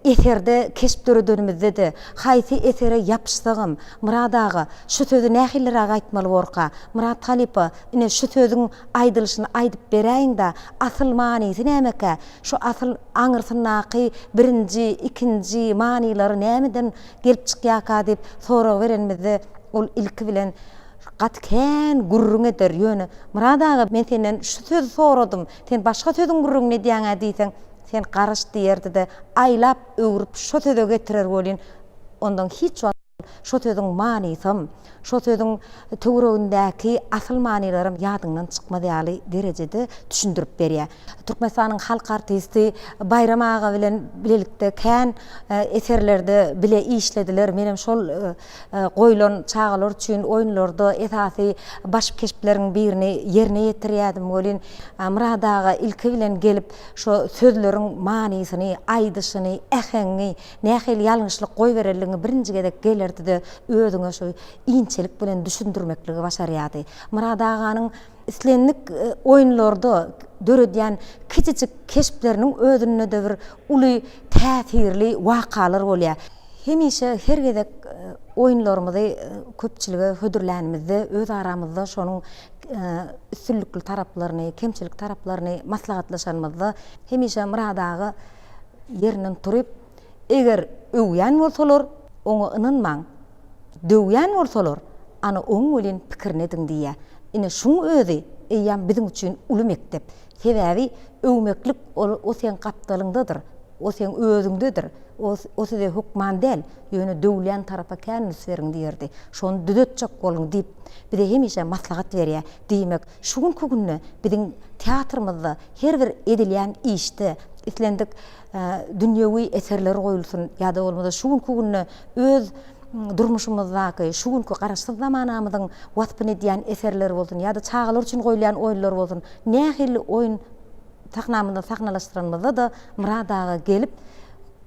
eserde keşp döredenimizde-de, haýsy esere ýapyşsagam, Myrat aga, şu sözi nähiliräk aýtmaly borka? Myrat halypa, ine, şu sözüň aýdylyşyny aýdyp beräýiň-dä, asyl manysy nämekä? Şu asyl aňyrsyndaky birinji, ikinji manylary nämeden gelip çykýarka diýip sorag berenimizde, ol ilki bilen Gaty kän gürrüň eder, ýöne, Myrat aga, men senden şu sözi soradym, sen başga sözüň gürrüňini edýäň-ä diýseň, sen garyş diýerdi-de, aýlap-öwrüp şo söze getirer welin, ondan hiç wagt şo sözüň manysam, şo sözüň töweregindäki asyl manylaram ýadyňdan çykmaz ýaly derejede düşündirip berýär. Türkmenistanyň halk artisti Baýram aga bilen bilelikde kän eserlerde bile işlediler. Menem şol goýlan çagalar üçin oýunlarda esasy baş keşpleriň birini ýerine ýetirýärdim welin, Myrat aga ilki bilen gelip, şo sözleriň manysyny, aýdyşyny, äheňini, nähili ýalňyşlyk goýberenligiňi birinji gezek gelerdi-de, özüňe şo inçelik bilen düşündirmekligi başarýardy. Myrat aganyň islendik oýunlarda döredýän kiçijik keşpleriniň özünde-de bir uly täsirli wakalar bolýar. Hemişe her gezek oýunlarymyzy köpçülige hödürlänimizde öz aramyzda şonuň üstünlikli taraplaryny, kemçilik taraplaryny maslahatlaşanymyzda hemişe Myrat aga ýerinden turup, Eger öwýän bolsalar, oňa ynanmaň. Döwýän bolsalar, ana oň welin pikirini ediň diýýär. Ine şuň özi eýýäm biziň üçin uly mekdep. Sebäbi öwmeklik ol o seň gapdalyňdadyr, o seň özüňdedir, o o size hökman däl, ýöne döwülýän tarapa kän üns beriň diýerdi. Şony düzetjek boluň diýip, bize hemişe maslahat berýär. Diýmek, şu günki günde biziň teatrymyzda her bir edilýän işde, islendik dünýewi eserler goýulsyn ýa-da bolmasa şu günki günde öz durmuşymyzdaky şu günki garaşsyz zamanamyzyň waspyny edýän eserler bolsun ýa-da çagalar üçin goýulýan oýunlar bolsun, nähili oýun sahnamyzda sahnalaşdyranymyzda-da Myrat aga gelip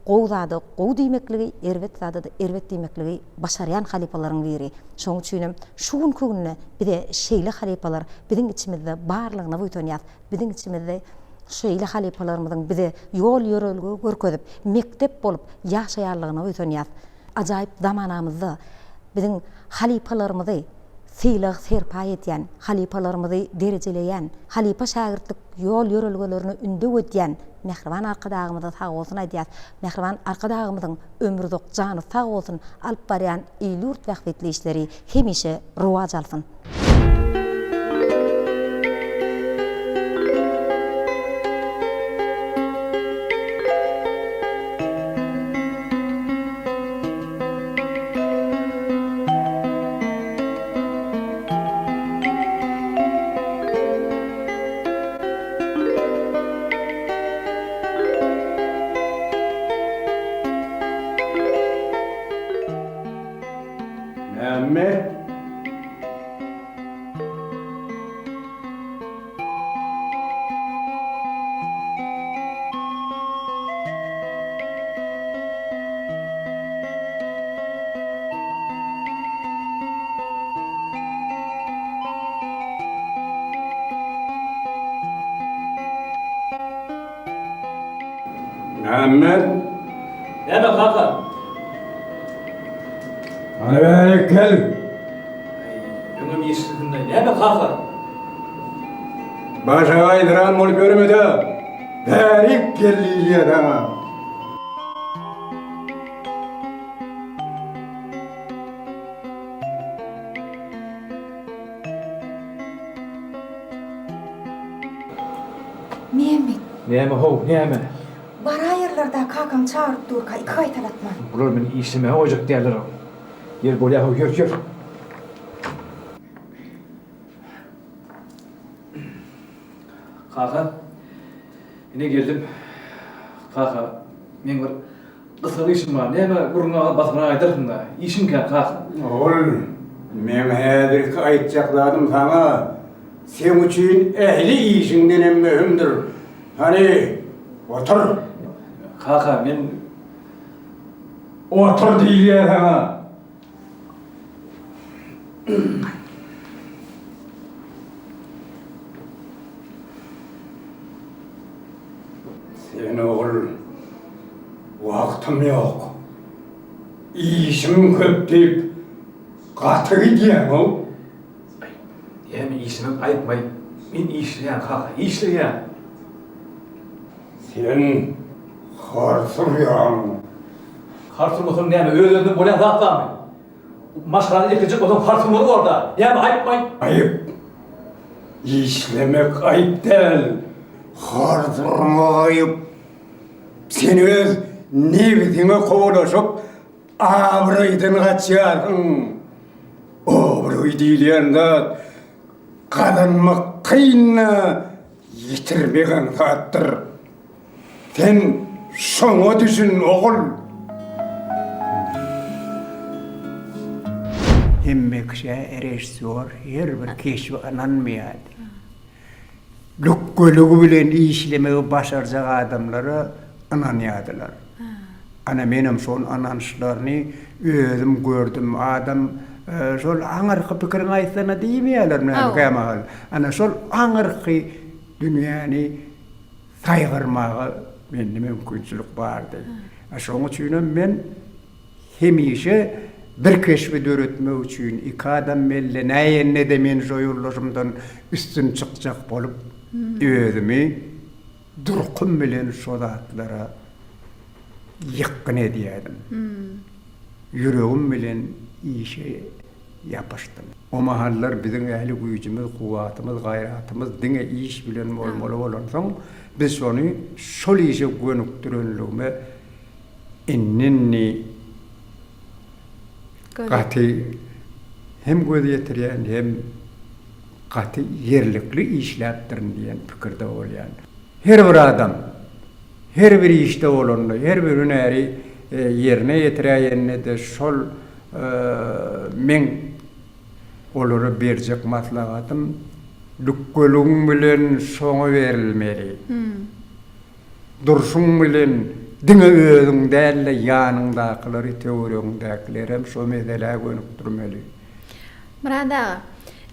gowy zada gowy diýmekligi, erbet zada-da erbet diýmekligi başarýan halypalaryň biri. Şonuň üçinem şu günki günde bize şeýle halypalar biziň içimizde barlygyna buýsanýas. Biziň içimizde şeýle halypalarymyzyň bize ýol-ýörelge görkezip, mekdep bolup ýaşaýanlygyna buýsanýas. Ajaýyp zamanamyzda biziň halypalarymyzy sylag-serpaý edýän, halypalarymyzy derejeleýän, halypa-şägirtlik ýol-ýörelgelerini ündew edýän mähriban Arkadagymyza sagbolsun aýdýas. Mähriban Arkadagymyzyň ömri uzak, jany sag bolsun, alyp barýan il-ýurt bähbitli işleri hemişe rowaç alsyn! Mämmet! Mämmet! Näme kaka? Hany bärik gel! Aý, öňem eşidilsin-dä. Näme kaka? Başagaýdyran bolup ýörme-de, bärik gel diýilýär saňa. Mämmet. Näme how, näme? Baraýarlar-da, kakaň çagyryp durka, iki gaýtalatman. Bular meni işlemäge goýjak däldir-ow. Ýer bolýa how ýör ýör. Kaka, ine geldim. Kaka, meň bir gysga işim bar. Näme gürrüň aga basymrak aýdarsyň-da. Işim kän, kaka. Ogul, meň häzirki aýtjak zadym saňa seň üçin ähli işiňdenem möhümdir. Hany, otur. Kaka, men... Otur diýilýär saňa! Sen ogul, wagtym ýok, işim köp diýip, gaty gidýäň-ow. Aý, näme işlemem aýypmaý, men işleýän kaka, işleýän. Sen hars urýaň. Hars urmasam näme, öz-özünden bolýan zat barmy? Maşgalany eklejek bolsaň hars urmaly bor-da. Näme aýypmaý? Aýyp. Işlemek aýyp däl, hars urmak aýyp. Sen öz nebsiňe kowalaşyp, abraýdan gaçýarsyň. Abraý diýilýän zat gazanmak kyn-da, ýitirmek aňsatdyr. Sen şoňa düşün, ogul! Hemme kişä režissýor her bir keşbi ynanmaýardy. Lükgeligi bilen işlemegi başarjak adamlara ynanýardylar. Ana menem şol ynançlaryny özüm gördüm. Adam şol aňyrky pikiriňi aýtsana diýmeýärler näme kämahal. Ana şol aňyrky dünýäni saýgarmaga mende mümkinçilik bardy. Şonuň üçinem men hemişe bir keşbi döretmek üçin iki adam bellenäýende-de men şo ýoldaşymdan üstün çykjak bolup özümi durkum bilen şo zatlara ýykgyn edýärdim. Ýüregim bilen işe ýapyşdym. O mahallar biziň ähli güýjümiz, kuwwatymyz, gaýratymyz diňe iş bilen bolmaly bolansoň, biz şony şol işe gönükdirenligime indi-indi gaty hem göz ýetirýän, hem gaty ýerlikli işläpdirin diýen pikirde bolýan. Her bir adam her bir işde bolanda, her bir hünäri ýerine ýetiräýende-de şol Meň olara berjek maslahatym, lükgeligiň bilen şoňa berilmeli. Durşuň bilen diňe özüň däl-de, ýanyňdakylary, töweregiňdäkilerem şo meselä gönükdirmeli. Myrat aga,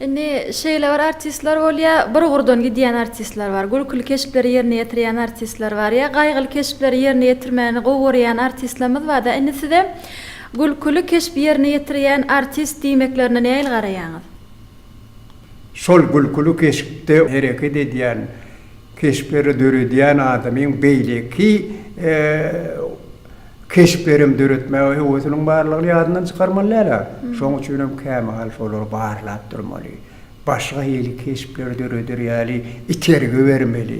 indi şeýle bir artistler bolýar, bir ugurdan gidýän artistler bar, gülküli keşpleri ýerine ýetirýän artistler bar, ýa gaýgyly keşpleri ýerine ýetirmäni gowy görýän artistlerimiz bar-da, indi size gülküli keşp ýerine ýetirýän artist diýmeklerine nähili garaýaňyz? Şol gülküli keşpde hereket edýän, keşpleri döredýän adamyň beýleki Keşplerem döretmäge höwesiniň barlygyny ýadyndan çykarmaly däl-ä. Şonuň üçinem kämahal şolary barlap durmaly. Başga hili keşpleri döreder ýaly itergi bermeli.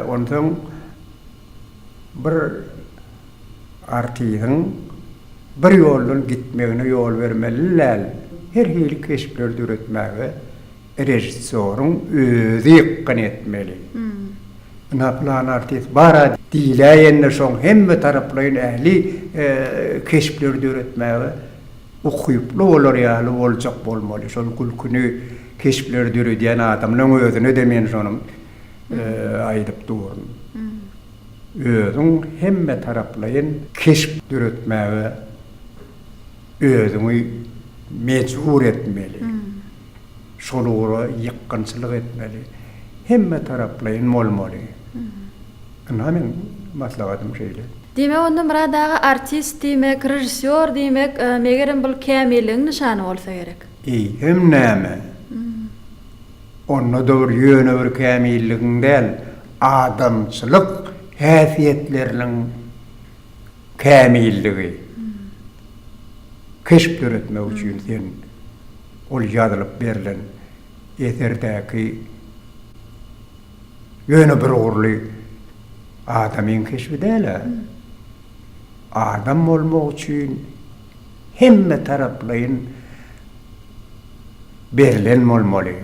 Onsoň bir artistiň bir ýoldan gitmegine ýol bermeli däl. Her hili keşpleri döretmäge Režissýoryň özi ýykgyn etmeli. Ynha pylan artist bar-a diýläýende şoň hemme taraplaýyn ähli keşpleri döretmäge ukyply bolar ýaly boljak bolmaly. Şol gülküni keşpleri döredýän adamlaň özüne-de men şony aýdyp durun. Özüň hemme taraplaýyn keşp döretmäge özüňi mejbur etmeli. Şol ugra ýykgynçylyk etmeli. Hemme taraplaýyn bolmaly. Ynha meň maslahatym şeýle. Diýmek onda Myrat aga artist diýmek, režissýor diýmek megerem bul kämilligiň nyşany bolsa gerek. Eýsem näme? Onda-da bir ýöne bir kämilligiň däl, adamçylyk häsiýetleriniň kämilligi. Keşp döretmek üçin sen ol ýazylyp berlen eserdäki ýöne bir ugurly adamyň keşbi däl-ä. Adam bolmak üçin. Hemme taraplaýyn berlen bolmaly.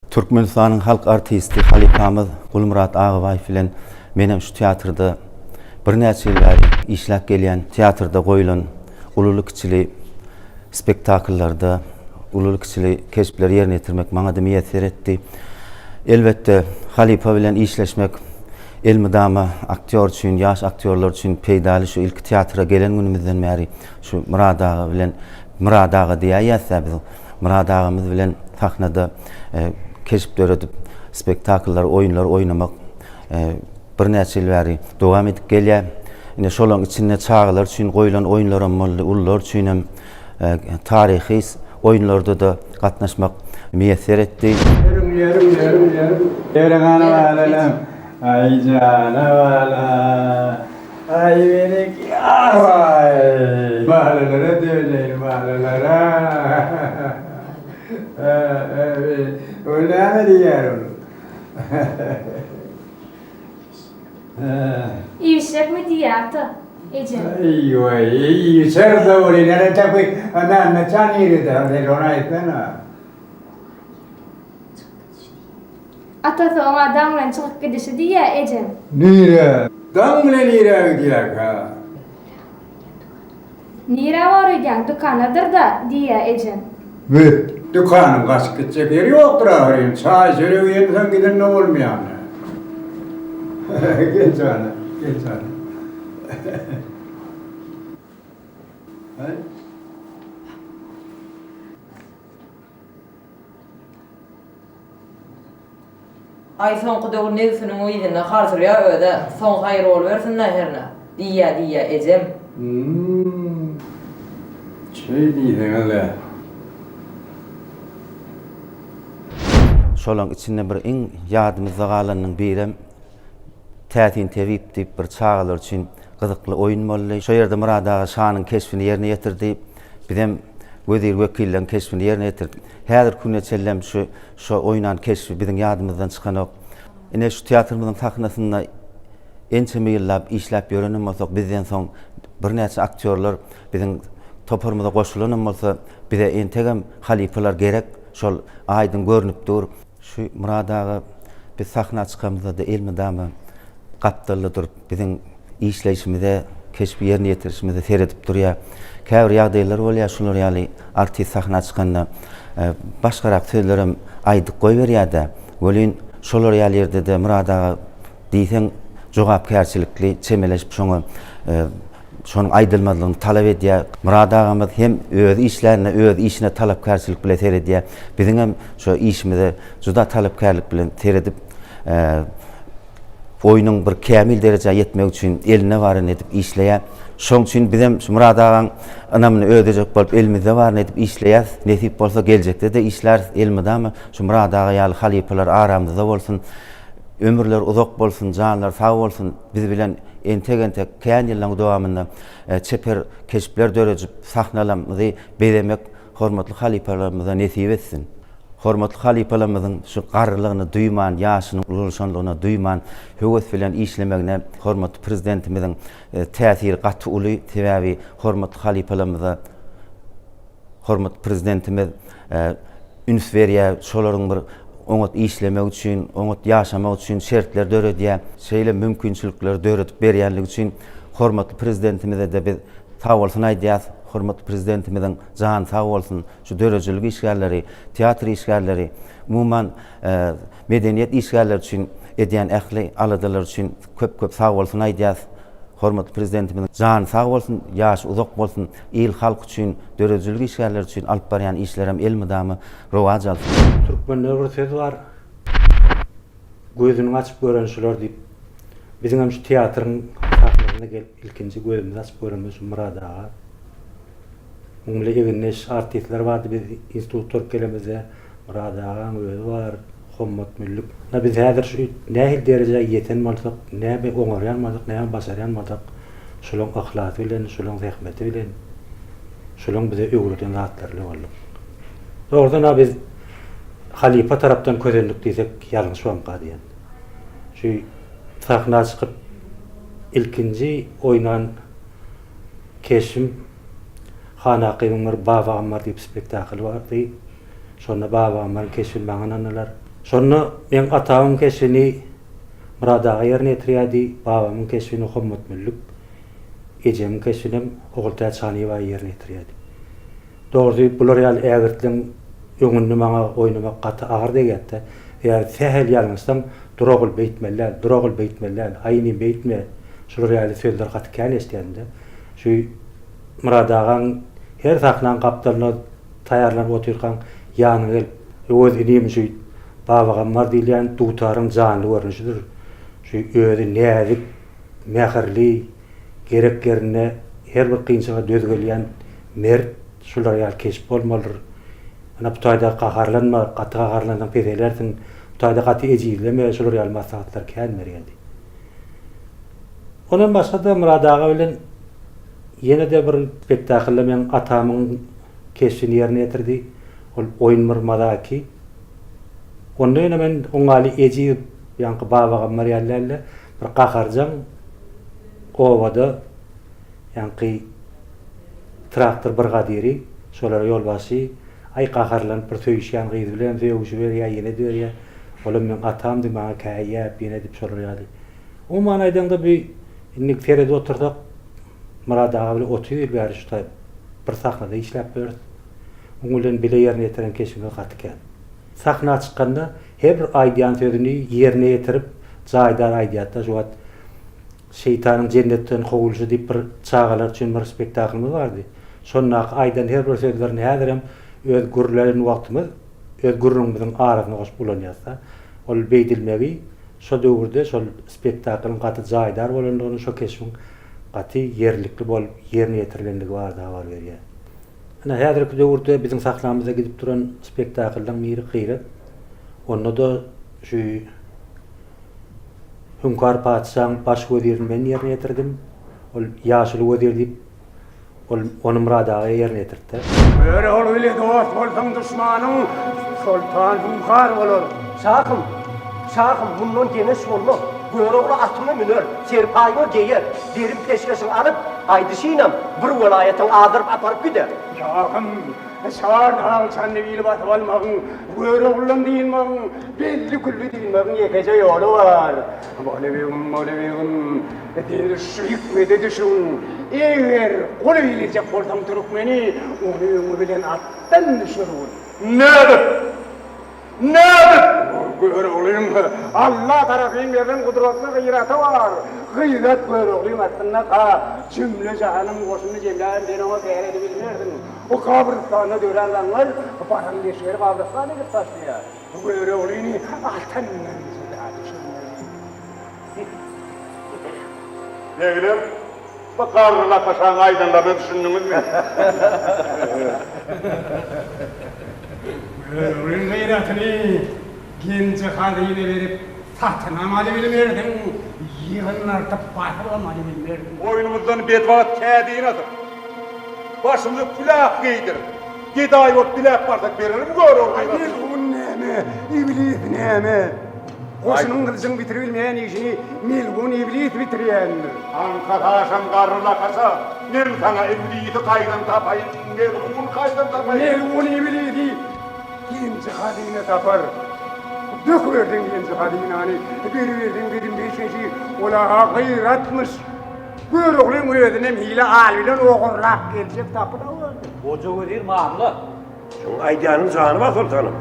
Türkmenistanyň halk artisti halypamyz Gulmyrat Agabaýew bilen menem şu teatrda birnäçe ýyl bäri işläp gelýän. Teatrda goýlan ululy-kiçili spektakllarda ululy-kiçili keşpleri ýerine ýetirmek maňa-da miýesser etdi. Elbetde, halypa bilen işleşmek elmydama aktýor üçin, ýaş aktýorlar üçin peýdaly. Şu ilki teatra gelen günümizden bäri şu Myrat aga bilen, Myrat aga diýäýýäs-dä biz, Myrat agamyz bilen sahnada keşp döredip, spektakllar, oýunlar oýnamak birnäçe ýyl bäri dowam edip gelýär. Ine, şolaryň içinde çagalar üçin goýlan oýunlaram boldy, ulular üçin hem taryhy oýunlarda-da gatnaşmak miýesser etdi. Ýörüň, ýörüň, ýörüň, ýörüň. Ýörüň ana balalam. Aý jana bala. Aý berekýa. Aý. Balalara döneýin, balalara. Ol näme diýýär ol? Iýişjekmi diýýär ata, ejem. Eý-weý, iýişer-de welin, ene tapy, Mämmetjan nirede, sen ony aýtsana. Atasy oňa daň bilen çykyp gidişi diýýär, ejem. Nirä? Daň bilen nirä gidýärkä? Nirä bor öýdýäň, dükanadyr-da, diýýär, ejem. Be, dükanyň gaçyp gitjek ýeri ýokdur ahyryn, çaý-çörek iýensoň gidende bolmaýarmy? Gel jana, gel jana. Aý. Aý soňky döwür nebsiniň yzynda harsyrýa özä, soň haýyr bolubersin-dä hernä, diýýä diýýä ejem. Hum. Şeý diýseňiz-ä. Şolaň içinde bir iň ýadymyzda galanynyň birem Täsin tebip diýip bir çagalar üçin gyzykly oýun boldy. Şo ýerde Myrat aga şanyň keşbini ýerine ýetirdi. Bizem wezir-wekilleň keşbini ýerine ýetirdik. Häzirki güne çenlem şu şo oýnan keşbi biziň ýadymyzdan çykanok. Ine şu teatrymyzyň sahnasynda ençeme ýyllap işläp ýörenem bolsak, bizden soň birnäçe aktýorlar biziň toparymyza goşulanam bolsa, bize entegem halypalar gerek, şol aýdyň görnüp dur. Şu Myrat aga biz sahna çykamyzda-da elmydama gapdalda durup, biziň işleýşimize, keşbi ýerine ýetirişimize seredip durýar. Käbir ýagdaýlar bolýar, şular ýaly artist sahna çykanda başgarak sözlerem aýdyp goýberýär-de. Welin, şolar ýaly ýerde-de Myrat aga diýseň jogapkärçilikli çemeleşip şoňa şonuň aýdylmazlygyny talap edýär. Myrat agamyz hem özi işlände öz işine talapkärçilik bile seredýär. Biziňem şo işimize juda talapkärlik bilen seredip, oýnuň bir kämil derejä ýetmegi üçin elinde baryny edip işleýär. Şoň üçin bizem şu Myrat agaň ynamyny ödejek bolup elimizde baryny edip işleýäris. Nesip bolsa geljekde-de işläris. Elmydama şu Myrat aga ýaly halypalar aramyzda bolsun. Ömürleri uzak bolsun, janlary sag bolsun. Biz bilen entek-entek kän ýyllaryň dowamynda çeper keşpler döredip, sahnalarymyzy bezemek hormatly halypalarymyza nesip etsin. Hormatly halypalarymyzyň şu garrylygyny duýman, ýaşynyň ulalşanlygyny duýman, höwes bilen işlemegine hormatly Prezidentimiziň täsiri gaty uly. Sebäbi hormatly halypalarymyza hormatly Prezidentimiz üns berýär, şolaryň bir oňat işlemegi üçin, oňat ýaşamagy üçin şertler döredýär. Şeýle mümkinçilikleri döredip berýänligi üçin hormatly Prezidentimize-de biz sagbolsun aýdýarys. Hormatly Prezidentimiziň jany sag bolsun! Şu döredijilik işgärleri, teatr işgärleri, umuman, medeniýet işgärleri üçin edýän ähli aladalary üçin köp-köp sagbolsun aýdýarys. Hormatly Prezidentimiziň jany sag bolsun, ýaşy uzak bolsun, il-halk üçin, döredijilik işgärleri üçin alyp barýan işlerem elmydama rowaç alsyn. Türkmende bir söz bar, Gözüniň açyp gören şular diýip. Biziňem şu teatryň sahnasyna gelip ilkinji gözümizi açyp görenimiz şu Myrat aga. Muň bile egindeş artistler bardy biz institut gutaryp gelemizde Myrat agaň özi bar, Hommat Müllük. Ynha biz häzir şu nähili derejä ýeten bolsak, näme oňarýan bolsak, näme başarýan bolsak şolaň yhlasy bilen, şolaň zähmeti bilen, şolaň bize öwreden zatlary bilen bolduk. Dogrudan-a biz halypa tarapdan kösendik diýsek ýalňyş bolmka diýen. Şu sahna çykyp ilkinji oýnan Keşbim Han Akybyň bir Baba Gammar diýip spektakly bardy. Şonda Baba Gammaryň keşbini maňa ynandylar. Şonda meň atamyň keşbini Myrat aga ýerine ýetirýärdi, babamyň keşbini Hommat Müllük, ejemiň keşbinem Ogultäç Hanyýewa ýerine ýetirýärdi. Dogrusy, bular ýaly ägirtleň öňünde maňa oýnamak gaty agyr degýärdi-de. Sebäbi sähel ýalňyşsaň, Dur ogul, beýtmeli däl, dur ogul, beýtmeli däl, aý inim, beýtme, şular ýaly sözler gaty kän eşidýärdim-de. Şu Myrat agaň her sahnaň gapdalynda taýýarlanyp otyrkaň ýanyňa gelip, Öwez inim, şu Babagammar diýilýän dutaryň janly görnüşidir. Şu özi näzik, mähirli, gerek ýerinde her bir kynçylyga döz gelýän mert, şular ýaly keşp bolmalydyr. Ynha bu taýda gaharlanma, gaty gaharlansaň peselersiň, bu taýda gaty ejizleme, şular ýaly maslahatlar kän berýärdi. Ondan başga-da Myrat aga bilen ýene-de bir spektaklda meň atamyň keşbini ýerine ýetirdi. Ol Oýun bir mazaki. Onda ýöne men oňaly ejiz, ýaňky Babagammar ýaly däl-de, bir gaharjaň obada ýaňky traktor brigadiri, şolara ýolbaşçy, aý gaharlanyp bir söýüşýän gyz bilen sögüşiberýär, ýene ediberýär. Olam meň atamdy, maňa käýýäp, ýene edip şolar ýaly. Umuman aýdaňda bi indi seredip otursak Myrat aga bilen 30 ýyl bäri şu taý bir sahnada işläp ýörüs. Oň bilen bile ýerine ýetiren keşbimiz gaty kän. Sahna çykanda her bir aýdýan sözüni ýerine ýetirip jaýdar aýdýarda şu wagt Şeýtanyň jennetden kowulyşy diýip bir çagalar üçin bir spektaklymyz bardy. Şondaky aýdan her bir sözlerini häzirem öz gürlän wagtymyz öz gürrüňimiziň arasyna goşup ulanýasda. Ol beýdilmegi şo döwürde şol spektaklyň gaty jaýdar bolandygyny şo keşbiň gaty ýerlikli bolup ýerine ýetirilenligi barada habar berýär. Ine, häzirki döwürde biziň sahnamyzda gidip duran spektakllaryň biri Gyrat. Onda-da şu Hüňkar patyşaň baş wezirini men ýerine ýetirdim. Ol ýaşuly wezir diýip, ol ony Myrat aga ýerine ýetirtdi. Görogly bile dost bolsaň duşmanyň Soltan Hüňkar bolar. Şahym, şahym, mundan geňeş bolmaz. Görogly atyňa müner, serpaýyňy geýer, berim peşgeşiňi alyp, Gaýdyşynam bir welaýatyň azdyryp aparyp gider. Şahym, Çar dag Çandybili basyp almagyň, Görogludan dynmagyň, belli-külli dynmagyň ýekeje ýoly bar. Bolybegim, Bolybegim, sen şu hikmete düşün. Eger gul eýlejek bolsaň türkmeni, ony öňi bilen atdan düşürgin. Nädip? Nädip? Göroglyň Alla tarapyn berlen gudratly gyraty bar. Gyrat Göroglyň astyndaka jümle-jahanyň goşunyny jemläbem sen oňa kär edibilmersiň. Bu gabrystanda dörän zaňňar baran leşgeri gabrystan edip taşlaýar. Göroglyny atyndan jyda düşürmeli. Begler, bu garry lakaşaň aýdanlaryna düşündiňizmi? Göroglyň gaýratyny genji-hazyna berip satynam alybilmersiň, ýygynartyp basybam alybilmersiň. Boýnumyzdan betbagt kädini asyp, başymyza külah geýdirip, gedaý bolup diläp barsak berermi Görogly gaýratyny? Melgun näme, iblis näme? Goşunyň gylyjyň bitiribilmeýän işini melgun iblis bitirýändir. Aňkasy aşan garry lakaşa, men saňa iblisi kaýdan tapaýyn, melguny kaýdan tapaýyn? Melgun iblisi genji-hazyna tapar. Döküberseň genji-hazynany, beriberseň gedim-peşgeşi, ol-a gyratmyş. Göroglyň özünem hile al bilen ogurlap geljek tapylawerdi. Goja wezir mamla. Şuň aýdýanyň jany bar soltanym.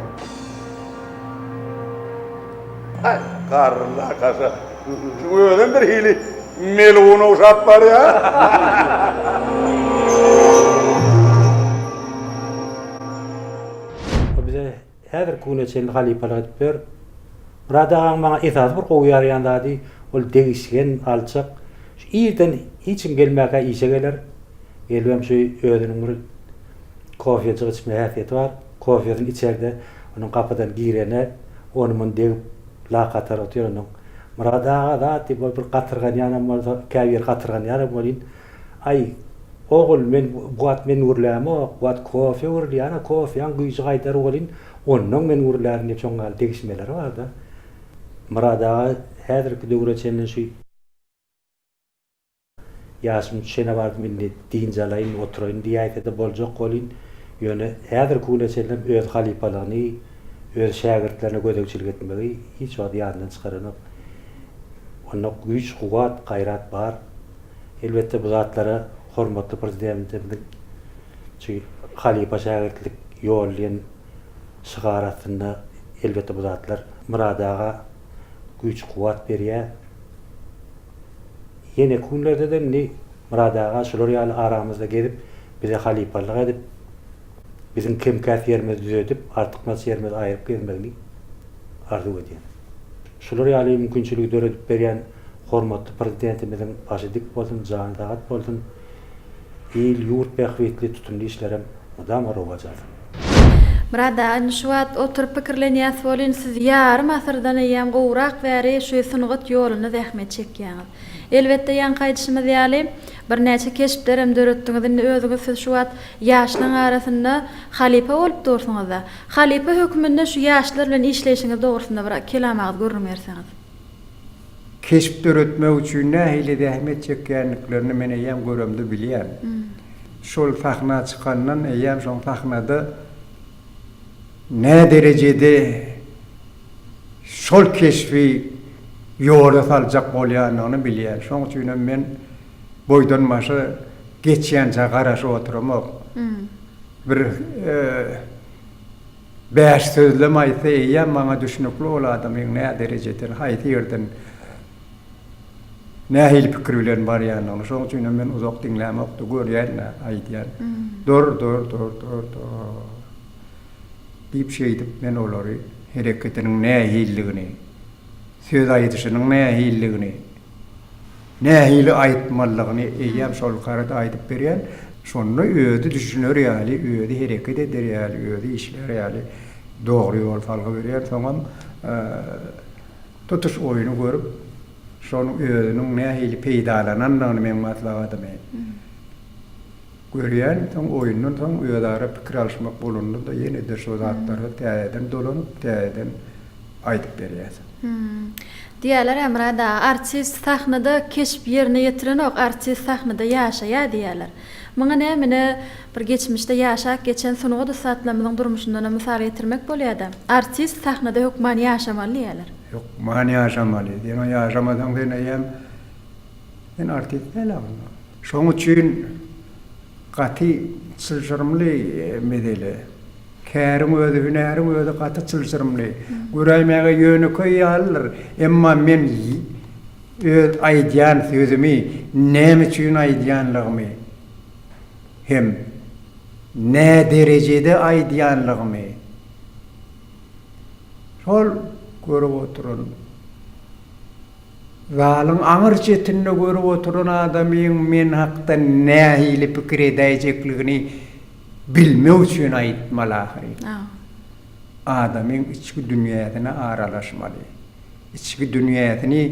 Haý, garry lakaşa. Şuň özem bir hili melgun ogşap barýar. Ol bize häzirki güne çenli halypalyk edip ýör. Myrat agaň maňa esasy bir gowy ýaraýan zady, ol degişgen, alçak. Şu irden hiç kim gelmäkä işe geler. Gelibem şu özüniň bir Kofejik içme häsiýeti bar. Kofesini içerde, onuň gapydan girene ony-muny degip, lak atar otyr onuň. Myrat aga zat diýip, ol bir gatyrganýanam bolsa, käbiri gatyrganýanam welin, Aý, ogul, men bu wagt men gürlämok, bu wagt kofe gürlýär-ä, kofäň güýji gaýdar welin, onnoň men gürlärin diýip, şoň ýaly degişmeleri bar-da. Myrat aga häzirki döwre çenli şu. Ýaşym çene bardym indi dynç alaýyn oturaýyn diýäýsede boljak welin ýöne häzirki güne çenlem öz halypalygyny öz şägirtlerine gözegçilik etmegi hiç wagt ýadyndan çykaranok. Onda güýç kuwwat gaýrat bar. Elbetde bu zatlara hormatly Prezidentimiziň şu halypa şägirtlik ýoly diýen şygary astynda elbetde bu zatlar Myrat aga güýç kuwwat berýär. Ýeneki günlerde-de indi Myrat aga şular ýaly aramyzda gezip, bize halypalyk edip, biziň kem-käs ýerimizi düzedip, artykmaç ýerimizi aýryp gezmegini arzuw edýän. Şular ýaly mümkinçiligi döredip berýän hormatly Prezidentimiziň başy dik bolsun, jany sagat bolsun, il-ýurt bähbitli tutumly işlerem mydama rowaç alsyn. Myrat aga indi şu wagt oturyp pikirlenýäs welin siz ýarym asyrdan eýýäm gowrak bäri şu sungat ýolunda zähmet çekýäňiz. Elbetde ýaňky aýdyşymyz ýaly birnäçe keşplerem döretdiňiz indi özüňiz siz şu wagt ýaşlaň arasynda halypa bolup dursuňyzda. Halypa höküminde şu ýaşlar bilen işleýşiňiz dogrusynda bir kelam agyz gürrüň berseňiz. Keşp döretmek üçin nähili zähmet çekýändiklerini men eýýäm göremde bilýän. Şol sahna çykandan eýýäm şoň sahnada näderejede şol keşbi ýola saljak bolýandygyny bilýän. Şoň üçinem men boýdan başa geçýänçä garaşyp oturamok. Bir Bäş sözlem aýtsa eýýäm maňa düşnükli ol adamyň nä derejeden, haýsy ýerden, nähili pikir bilen barýandygyny. Şoň üçinem men uzak diňlämokda, görýän-de, aýdýan. Dur, dur, dur, dur, dur. Diýip şeýdip men olary hereketiniň nähilidigini, söz aýdyşynyň nähilidigini, Nähili aýtmalydygyny eýýäm şol karada aýdyp berýän. Şonda özi düşüner ýaly, özi hereket eder ýaly, özi işlär ýaly dogry ýol salgy berýän. Soňam tutuş oýny görüp, şonuň özüniň nähili peýdalanandygyny meň maslahatymy görýän. Soň oýundan soň özara pikir alyşmak bolanda-da ýene-de şo zatlara täzeden dolanyp, täzeden. aýdyp berýärsiň. Diýýärler-ä Myrat aga, artist sahnada keşp ýerine ýetirenok, artist sahnada ýaşaýar diýýärler. Muňa nämine bir geçmişde ýaşap geçen sungat ussatlarymyzyň durmuşyndanam mysal getirmek bolýar-da. Artist sahnada hökman ýaşamaly diýýärler. Hökman ýaşamaly. Sen o ýaşamasaň sen eýýäm sen artist däl-ä onda. Şoň üçin gaty çylşyrymly mesele. Käriň özi, hünäriň özi gaty çylşyrymly. Göräýmäge ýönekeý ýalydyr. Emma men öz aýdýan sözümi näme üçin aýdýanlygymy hem näderejede aýdýanlygymy şol görüp oturan Zalyň aňyr çetinde görüp oturan adamyň men hakda nähili pikir edäýjekligini bilmek üçin aýtmaly ahyry. Adamyň içki dünýäsine aralaşmaly. Içki dünýäsini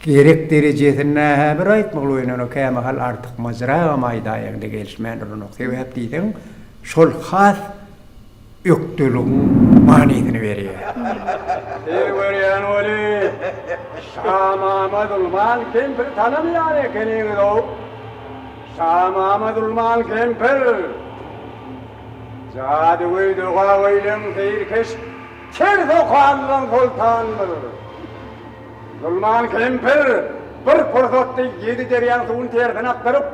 gerek derejesinde-hä bir aýtmaly, oýnana kämahal artykmajragam aýdaýaňda gelişmän duranok. Sebäp diýseň, şol has ökdeligiň manysyny berýär. Siz görýän weli, Şamama Zulman kempiri tanamaýan ekeniňiz-ow. Şamama Zulman kempir! Jadygöý dogagöýleň seýilkeş ters okanlaň soltanydyr. Zulman kempir bir pursatda ýedi derýaň suwuny tersine akdyryp,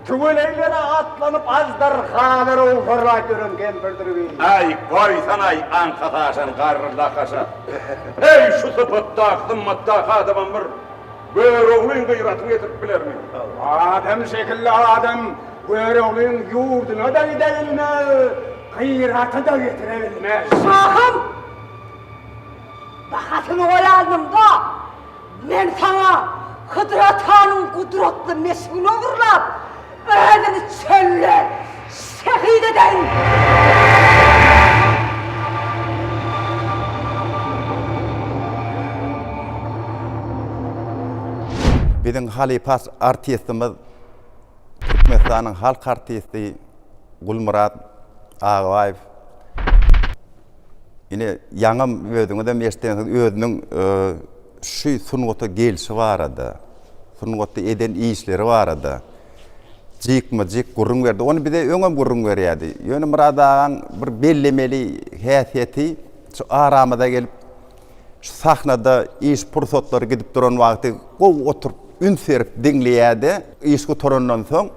Tüweleýlere atlanyp aždarhalar owsarlap ýören kempirdir bi. Aý, goýsanaý aňkasy aşan garry lakaşa. Heý, şu sypatdaky, zymmatdaky adamam bir Göroglyň gyratyny getirip bilermi? Adam şekilli adam Göroglyň ýurduna-da gidebilmez, gyraty-da getirebilmez. Şahym! Bahasyny goýanymda, Men saňa Hydyr atanyň gudratly meşigini ogurlap, özüni çölde şehit ederin! Biziň halypa artistimiz Türkmenistanyň halk artisti Gulmyrat Agabaýew Ine, ýaňam özüňizem eşidensiňiz, özüniň şu sungata gelşi barada, sungatda eden işleri barada jikme-jik gürrüň berdi. Ony bize öňem gürrüň berýärdi. Ýöne Myrat agaň bir bellemeli häsiýeti şu aramyza gelip, şu sahnada iş pursatlary gidip duran wagty gowy oturyp, üns berip diňleýärdi. Iş gutarandan soň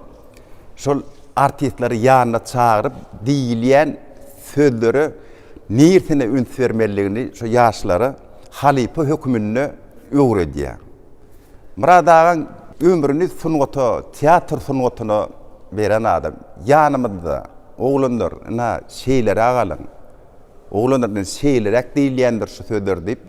şol artistleri ýanyna çagyryp diýilýän sözlere nirsine üns bermelidigini şu ýaşlara halypa höküminde öwredýär. Myrat agaň ömrüni sungata, teatr sungatyna beren adam. Ýanymyzda, oglanlar, ynha, şeýleräk alyň. Oglanlar, ine, şeýleräk diýilýändir şu sözler diýip,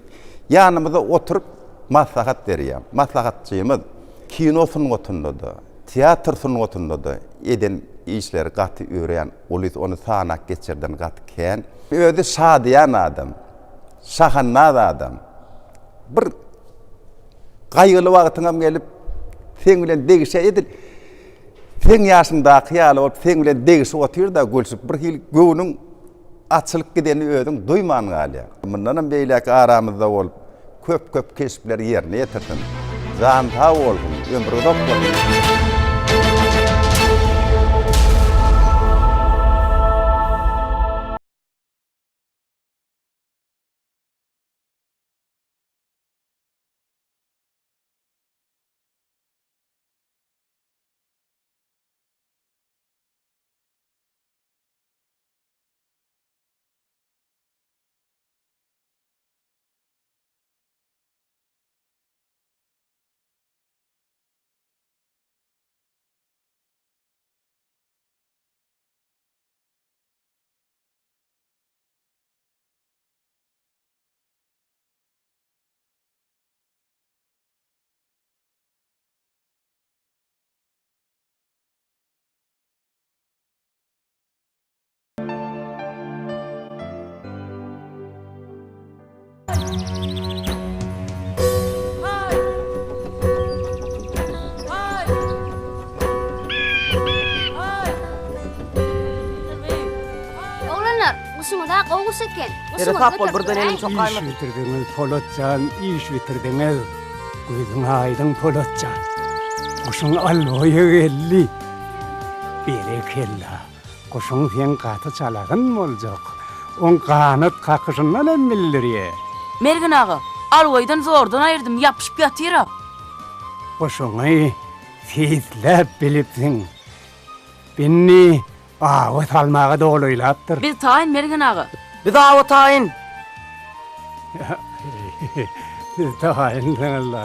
ýanymyzda oturyp maslahat berýär. Maslahatçymyz. Kino sungatynda-da, teatr sungatynda-da eden işleri gaty örän uly, ony sanap geçerden gaty kän. Özi şadyýan adam, şahandaz adam. Bir gaýgyly wagtyňam gelip, seň bilen degişe edil seň ýaşyňdaky ýaly bolup, seň bilen degişip otyr-da, gülşüp, bir hili göwnüň Açylyp gidenini özüň duýman galýaň. Mundanam beýläk aramyzda bolup, köp-köp keşpleri ýerine ýetirsin. Jany sag bolsun, ömri uzak bolsun! Oglanlar! Guşuňyz-a gowy guş eken. Guşuňyzy Seresap bol, göterip birden elini göräýiň. sokaýmasyn. Iş bitirdiňiz, Polat jan, iş bitirdiňiz. Gözüň aýdyň, Polat jan. Guşuň alboýy geldi. Berekella. Guşuň seň gaty çalasyn boljak. Oň ganat kakyşyndan hem bildirýär. Mergen aga, alboýdan zordan aýyrdym, ýapyşyp ýatyr-a. Guşuňy seýisläp bilipsiň. Indi awa salmaga dolaýlapdyr. Biz taýyn, Mergen aga. Biz awa taýyn. Siz taýynsyňyz-la.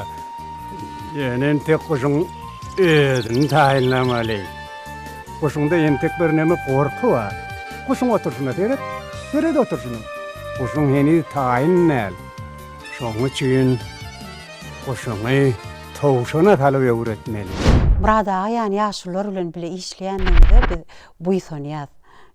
Ýöne entek guşuň özüni taýynlamaly. Guşuňda entek birneme gorky bar. Guşuň oturyşyna seret. Seret oturyşyna. Guşuň heniz taýyn däl. Şonuň üçin guşuňy towşana salyp öwretmeli. Myrat aga ýaly ýaşulular bilen bile işleýändigimize biz buýsanýas.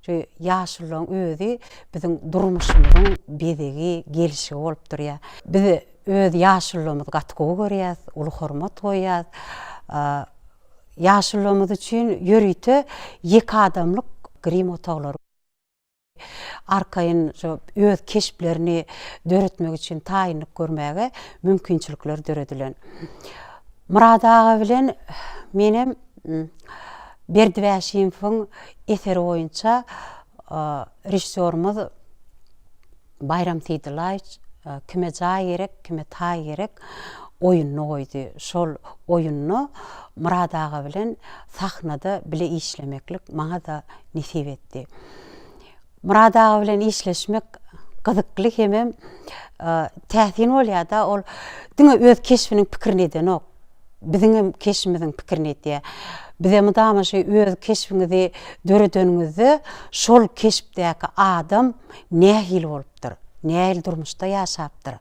Şu ýaşulularyň özi biziň durmuşymyzyň bezegi, gelşigi bolup durýar. Biz öz ýaşulularymyzy gaty gowy görýäs, uly hormat goýýas. Ýaşulularymyz üçin ýörite ýeke adamlyk grim otaglary. Arkaýyn şu öz keşplerini döretmek üçin taýynlyk görmäge mümkinçilikler döredilen. Myrat aga bilen menem Berdi Bäşimowyň eseri boýunça režissýorymyz Baýram Seýdyllaýewiç Kime jaý gerek, kime taý gerek oýnuny goýdy. Şol oýunda Myrat aga bilen sahnada bile işlemeklik maňa-da nesip etdi. Myrat aga bilen işleşmek gyzykly hemem täsin bolýar-da, ol diňe öz keşbiniň pikirini edenok. Biziňem keşbimiziň pikirini edýär. Bize mydama şu öz keşbiňizi döredeniňizde şol keşpdäki adam nähili bolupdyr, nähili durmuşda ýaşapdyr,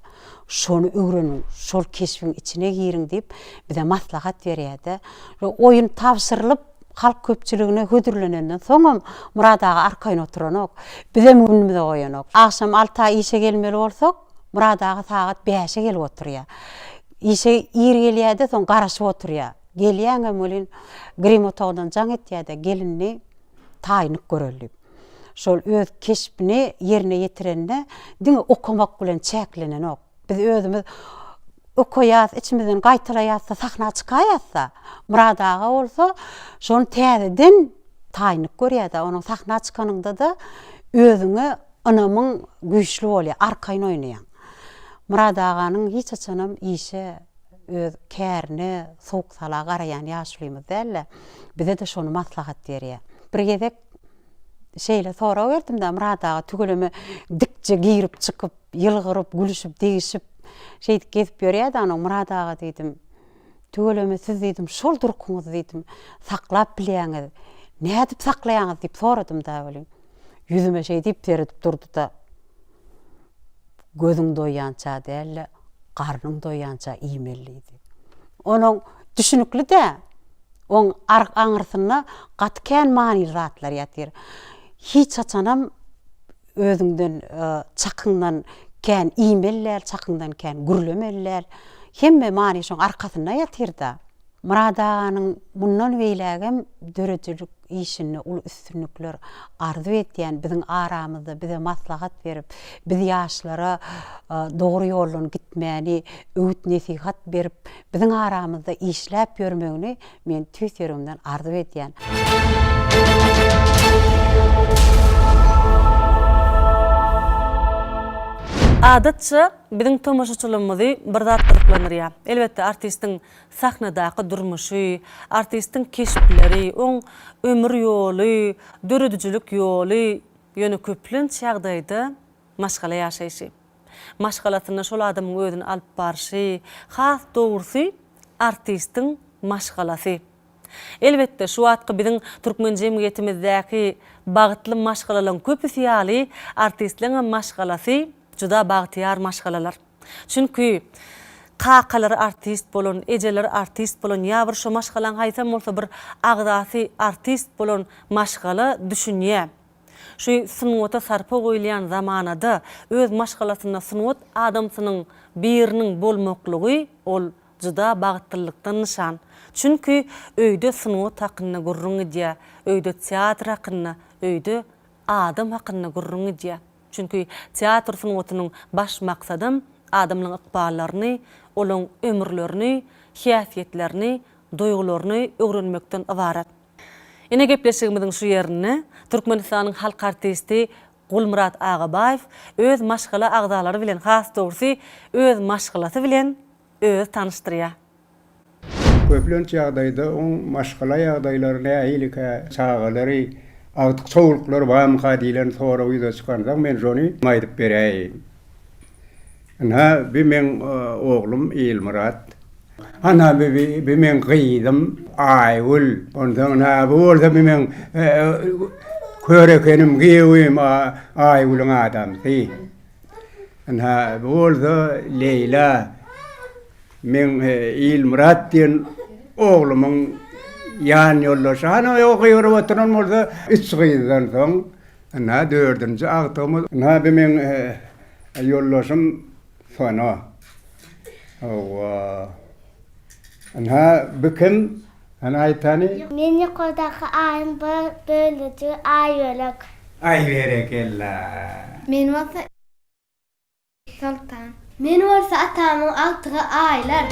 şony öwreniň, şol keşbiň içine giriň diýip bize maslahat berýär-de. Oýun tabşyrylyp, halk köpçüligine hödürlenenden soňam Myrat aga arkaýyn oturanok. Bizem günümize goýanok. Agşam alta işe gelmeli bolsak, Myrat aga sagat bäşe gelip oturýar. Işe ir gelýär-de, soň garaşyp oturýar. Gelýäňem welin, grim otagyndan jaň etýär-de, Gelinni taýynlyk göreli diýip. Şol öz keşbini ýerine ýetirende diňe okamak bilen çäklenenok. Biz özümiz okaýas, içimizden gaýtalaýas-da, sahna çykaýas-da. Myrat aga bolsa şony täzeden taýynlyk görýär-de, onuň sahna çykanyňda-da özüňe ynamyň güýçli bolýar, arkaýyn oýnaýaň. Myrat aganyň hiç haçanam işe, öz kärine sowuk-sala garaýan ýaşulymyz däl-de, bize-de şony maslahat berýär. Bir gezek şeýle sorag berdim-de, Myrat aga tüweleme dikje girip-çykyp, ýylgyryp, gülüşip, degişip, şeýdip gezip ýörýärdi onuň, Myrat aga diýdim, tüweleme siz diýdim, şol durkuňyzy diýdim, saklap bilýäňiz, nädip saklaýaňyz diýip soradym-da welin, ýüzüme şeý diýip seredip durdy-da, Gözüň doýýança däl-de, garnyň doýýança iýmeli diýdi. Onuň düşünikli-dä, oň aňyrsynda gaty kän manyly zatlar ýatyr. Hiç haçanam özüňden çakyňdan kän iýmeli däl, çakyňdan kän gürlemeli däl. Hemme many şoň arkasynda ýatyr-da. Myrat aganyň mundan beýlägem döredijilik işinde uly üstünlikler arzuw edýän, biziň aramyzda bize maslahat berip, biz ýaşlara dogry ýoldan gitmäni öwüt-nesihat berip, biziň aramyzda işläp ýörmegini men tüýs ýüregimden arzuw edýän. Adatça, biziň tomaşaçylygymyzy bir zat gyzyklandyrýar. Elbetde, artistiň sahnadaky durmuşy, artistiň keşpleri, oň ömür ýoly, döredijilik ýoly, ýöne köplenç ýagdaýda maşgala ýaşaýşy. Maşgalasynda şol adamyň özüni alyp barşy, has dogrusy, artistiň maşgalasy. Elbetde, şu wagtky biziň türkmen jemgyýetimizdäki bagtly maşgalalaryň köpüsi ýaly, artistleňem maşgalasy juda bagtyýar maşgalalar. Çünki, kakalary artist bolan, ejeleri artist bolan ýa bir şo maşgalaň haýsam bolsa bir agzasy artist bolan maşgala düşünýär. Şu sungata sarpa goýulýan zamanada öz maşgalasynda sungat adamsynyň biriniň bolmaklygy ol juda bagtlylykdan nyşan. Çünki öýde sungat hakynda gürrüň gidýär, öýde teatr hakynda, öýde adam hakynda gürrüň gidýär. Çünki teatr sungatynyň baş maksadam adamlaň ykballaryny, olaň ömürlerini, häsiýetlerini, duýgularyny öwrenmekden ybarat. Ine gepleşigimiziň şu ýerinde Türkmenistanyň halk artisti Gulmyrat Agabaýew öz maşgala agzalary bilen has dogrusy öz maşgalasy bilen özi tanyşdyrýar. Köplenç ýagdaýda oň maşgala ýagdaýlary nähilikä, çagalary, agtyk-çowluklary barmyka diýlen sorag ýüze çykansoň men şony aýdyp beräýeýin. Ynha, bi meň oglum Ilmyrat. Ana, bi bi meň gyzym Aýgül. Onsoň ynha, bu bolsa bi meň körekenim, giýewim Aýgülüň adamsy. Ynha, bu bolsa Leýla. Meň Ilmyrat diýen oglumyň ýan ýoldaşy. Hany o gygyryp oturan bolsa üç gyzdan soň, ynha dördünji agtygymyz. Ynha bu meň ýoldaşym Sona. Hawa. Ynha bu kim? Hany aýt hany. Men ýokardaky aýyň bir bölejigi Aýbölek. Aý berekella. Men bolsa Soltan. Men bolsa atamyň agtygy Aýlar.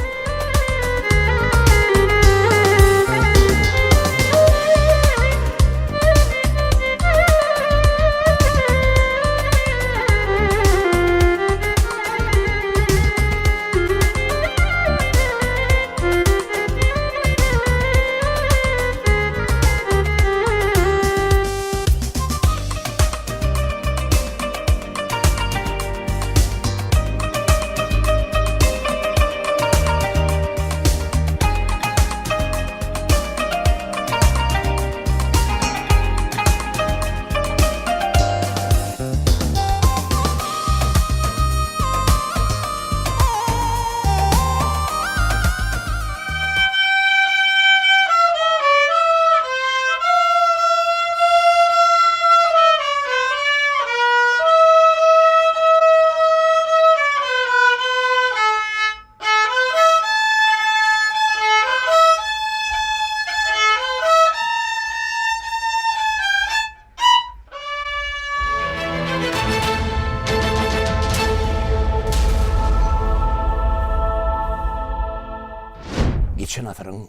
Geçen asyryň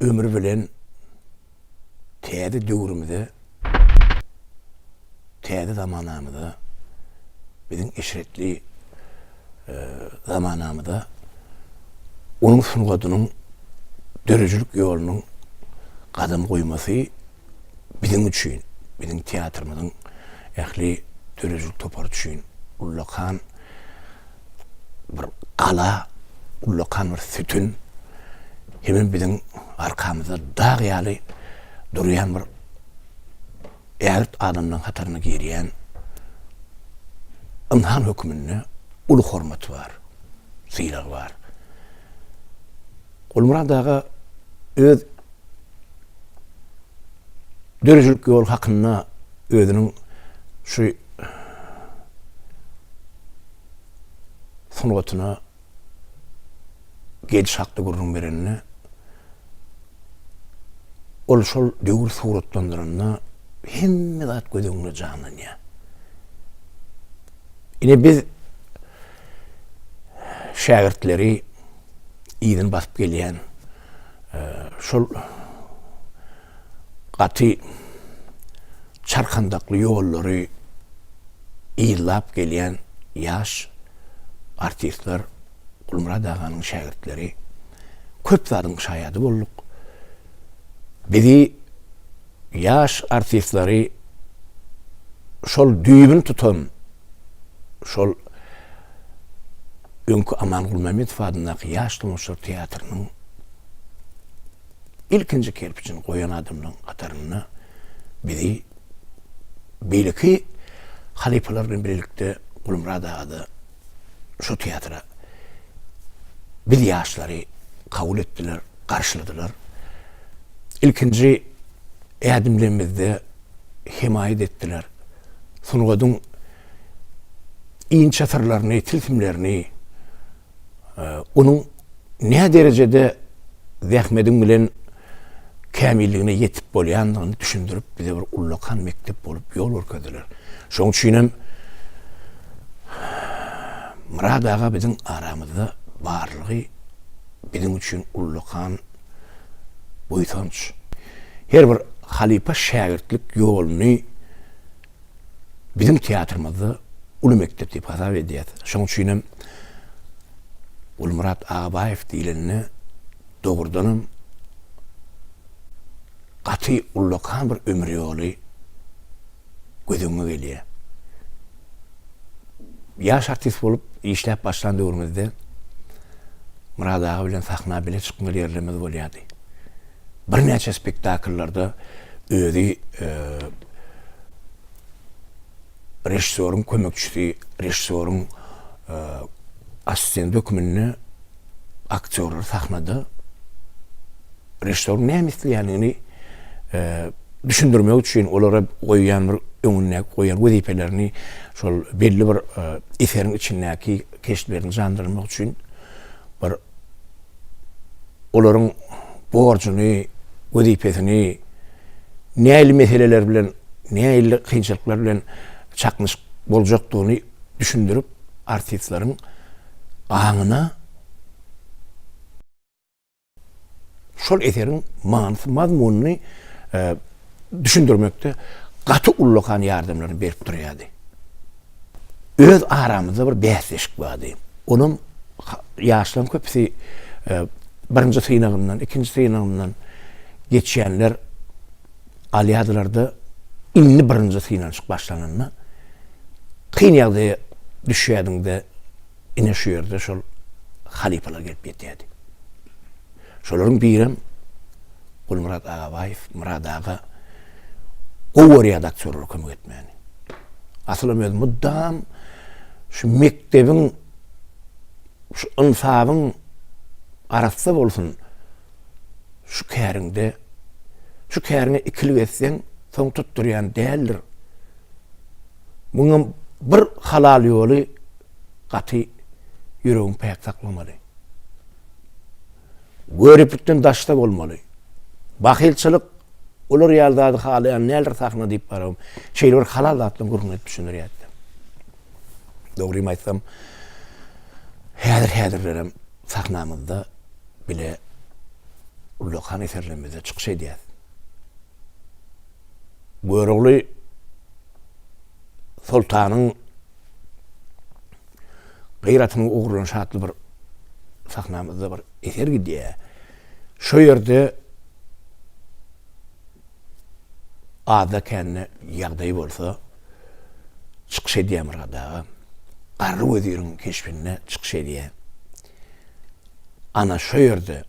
ömri bilen täze döwrümize, täze zamanamyza, biziň eşretli zamanamyza onuň sungatynyň döredijilik ýolunyň gadam goýmasy biziň üçin, biziň teatrymyzyň ähli döredijilik topary üçin ullakan bir gala, ullakan bir sütün hemem biziň arkamyzda dag ýaly durýan bir ägirt adamlaryň hataryna girýän ynsan hökmünde uly hormaty bar, sylagy bar. Gulmyrat aga öz döredijilik ýoly hakynda özüniň şu sungatyna geliş hakda gürrüň berende, ol şol döwür suratlandyranda hemme zat göz öňünde janlanýar. Ine biz şägirtleri yzyny basyp gelýän şol gaty çarkandakly ýollary yzlap gelýän ýaş artistler, Gulmyrat aganyň şägirtleri köp zadyň şaýady bolduk. Bizi ýaş artistleri şol düýbüni tutan şol öňki Aman Gulmämmedow adyndaky ýaş tomaşaçylar teatrynyň ilkinji kerpiçini goýan adamlaryň hatarynda bizi beýleki halypalar bilen birlikde Gulmyrat aga-da şu teatra biz ýaşlary kabul etdiler, garşyladylar. Ilkinji ädimlerimizde hemaýat etdiler. Sungatyň inçe syrlaryny, tilsimlerini, onuň näderejede zähmediň bilen. kämilligine ýetip bolýandygyny düşündirip, bize bir ullakan mekdep bolup ýol görkezdiler. Şonuň üçinem Myrat aga biziň aramyzda barlygy biziň üçin ullakan buýsanç. Her bir halypa-şägirtlik ýoluny biziň teatrymyzda uly mekdep diýip hasap edýäs. Şonuň üçinem Gulmyrat Agabaýew diýlende dogrudanam gaty ullakan bir ömür ýoly göz öňüňe gelýär. Ýaş artist bolup işläp başlan döwrümizde Myrat aga bilen sahna bile çykmaly ýerlerimiz bolýardy. Birnäçe spektakllarda özi režissýoryň kömekçisi, režissýoryň assistenti hökmünde aktýorlar sahnada režissýoryň näme isleýändigini düşündirmek üçin olara goýýan bir öňündäki goýýan wezipelerini şol belli bir eseriň içindäki keşplerini jandyrmak üçin bir olaryň borjuny, wezipesini nähili meseleler bilen, nähili kynçylyklar bilen çaknyşyk boljakdygyny düşündirip, artistleriň aňyna şol eseriň manysy, mazmunyny düşündirmekde gaty ullakan ýardamlaryny berip durýardy. Öz aramyzda bir bäsleşik bardy. Onam ýaşlaryň köpüsi birinji synagyndan, ikinji synagyndan geçýänler alýardylar-da, indi birinji synanyşyk başlananda kyn ýagdaýa düşýärdiň-de, ine şu ýerde şol halypalar gelip ýetýärdi. Şolaryň birem Gulmyrat Agabaýew, Myrat aga gowy görýärdi aktýorlara kömek etmäni. Asylam özi mydam şu mekdebiň şu ynsabyň arassa bolsun şu käriňde, şu käriňe ikilik etseň, soň tutdurýan däldir. Muňam bir halal ýoly gaty ýüregiň päk saklamaly. Göriplikden daşda bolmaly. Bahylçylyk olar ýaly zady halaýan däldir sahna diýip barabam şeýle bir halal zatlaryň gürrüňini edip düşündirýärdi. Dogrymy aýtsam, häzir-häzirlerem sahnamyzda bile ullakan eserlerimizde çykyş edýäs. Görogly Soltanyň Gyratynyň ogurlanyşy atly bir sahnamyzda bir eser gidýär. Şo ýerde azda-kände ýagdaý bolsa çykyş edýär Myrat aga. Garry weziriň keşbinde çykyş edýär. Ana şo ýerde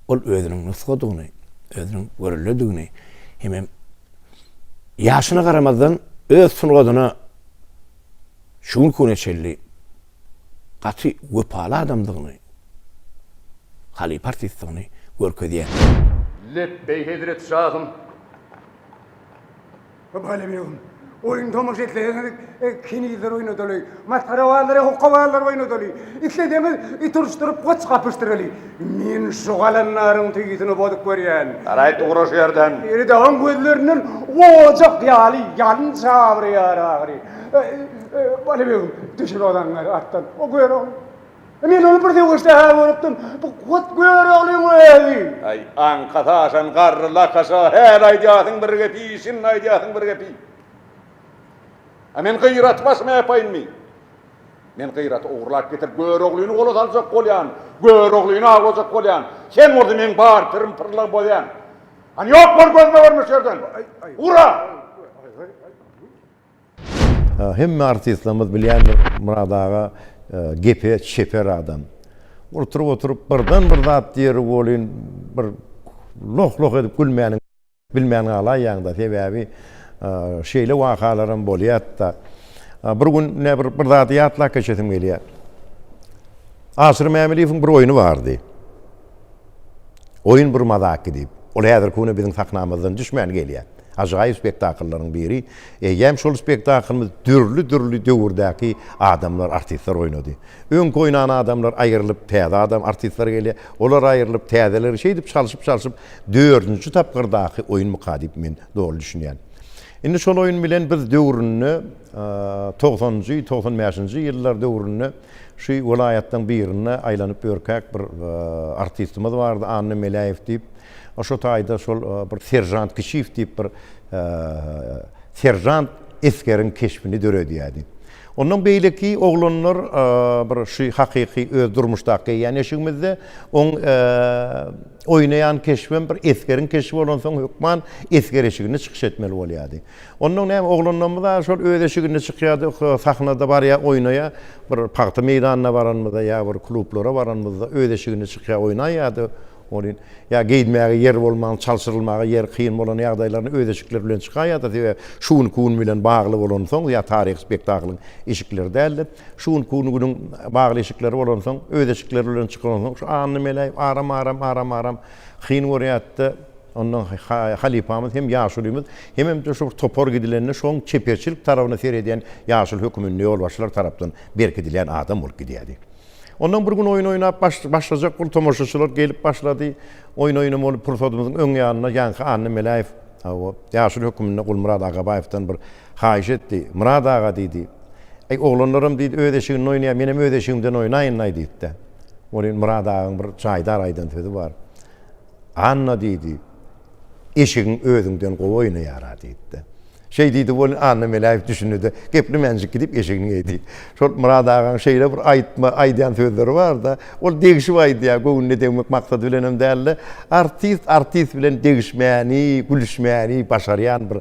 ol özüniň nusgadygyny, özüniň göreldedigini hemem ýaşyna garamazdan öz sungatyna şu günki güne çenli gaty wepaly adamdygyny, halypa artistdigini görkezýär. Lepbeý hezret şahym. Baly begim, oýun tomaşa etseňiz, kenizler oýnadaly, masgarabazlary, hokgabazlary oýnadaly. Isleseňiz, it uruşdyryp, goç gapyşdyraly. Men şu galanlaryň tüýsüni bozup görýän. Garaýt ugra şu ýerden. Peridagyň gözlerinden ojak ýaly ýalyn çabrýar ahyry. Baly begim, düşür o zaňňary atdan. O Görogly. Men ony bir söweşde-hä görüpdim. Bu hut Göroglyň özi. Aý, aňkasy aşan garry lakaşa häli aýdýarsyň bir gepi, şindi aýdýarsyň bir gepi. A men Gyraty başyma ýapaýynmy? Men Gyraty ogurlap getirip Göroglyny gola saljak bolýan, Göroglyny awlajak bolýan. Sen bolsa meň bar pirim-pyrlagymy bozýaň. Hany ýok bol gözüme görünme şu ýerden. Ura! Hemme artistlerimiz bilýändir Myrat aga gepe çeper adam. Oturyp oturyp birden bir zat diýer welin bir loh-loh edip gülmäniň bilmän galaýýaňda sebäbi şeýle wakalaram bolýat-da. Bir gün ine bir bir zady ýatlap geçesim gelýär. Aşyr Mämiliýewiň bir oýny bardy. Oýun bir mazakki diýip. Ol häzirki güne biziň sahnamyzdan düşmän gelýär. Ajaýyp spektakllaryň biri. Eýýäm şol spektaklymyz dürli-dürli döwürdäki adamlar, artistler oýnady. Öňki oýnan adamlar aýrylyp, täze adam, artistler gelýär. Olar aýrylyp, täzeleri şeýdip çalşyp-çalşyp dördünji tapgyrdaky oýunmyka diýip men doly düşünýän. Indi şol oýun bilen biz döwründe togsanynjy, 95-nji ýyllar döwründe şu welaýatlaryň birinde aýlanyp ýörkäk bir artistimiz bardy, Anna Meläýew diýip. Şo taýda şol bir seržant Kiçiýew diýip bir seržant esgeriň keşbini döredýärdi. Ondan beýleki oglanlar bir şu hakyky öz durmuşdaky geýýän eşigimizde oň oýnaýan keşbem bir esgeriň keşbi bolansoň hökman esger eşiginde çykyş etmeli bolýardy. Ondan näme oglanlarymyz-a şol öz eşiginde çykýardy, sahnada barýar, oýnaýar. Bir pagta meýdanyna baranymyzda ýa bir klublara baranymyzda öz eşiginde çykýar, oýnaýardy. Ony ýa geýinmäge ýer bolman, çalşyrylmaga ýer kyn bolan ýagdaýlarynda öz eşikleri bilen çykaýardy. Sebäbi şu günki gün bilen bagly bolansoň, ýa taryhy spektaklyň eşikleri däldi. Şu günki günüň bagly eşikleri bolansoň, öz eşikleri bilen çykansoň, şu Anna Meläýew aram-aram, aram-aram kyn görýärdi-de, ondan halypamyz hem ýaşulymyz, hemem-de şu bir topar gidilende şoň çeperçilik tarabyna seredýän ýaşuly höküminde ýolbaşçylar tarapdan berkidilýän adam bolup gidýärdi. Ondan bir gün oýun oýnap başlajak bolup tomaşaçylar gelip başlady. Oýun oýnamaly pursadymyzyň öň ýanynda ýaňky Anna Meläýew, hawa, ýaşuly höküminde Gulmyrat Agabaýewden bir haýyş etdi. Myrat aga diýdi. Äý, oglanlaram diýdi, öz eşiginde oýnaýar, menem öz eşigimden oýnaýyn-laý diýdi-de. Welin Myrat agaň bir jaýdar aýdan sözi bar. Anna diýdi, eşigiň özüňden gowy oýnaýar-a diýdi-de. Şeý diýdi welin Anna Meläýew düşündi-de, geplemänjik gidip eşigini geýdi. Şol Myrat agaň şeýle bir aýtma, aýdýan sözleri bar-da, ol degişip aýdýar, göwnüne degmek maksady bilenem däl-de, artist artist bilen degişmäni, gülüşmäni başarýan bir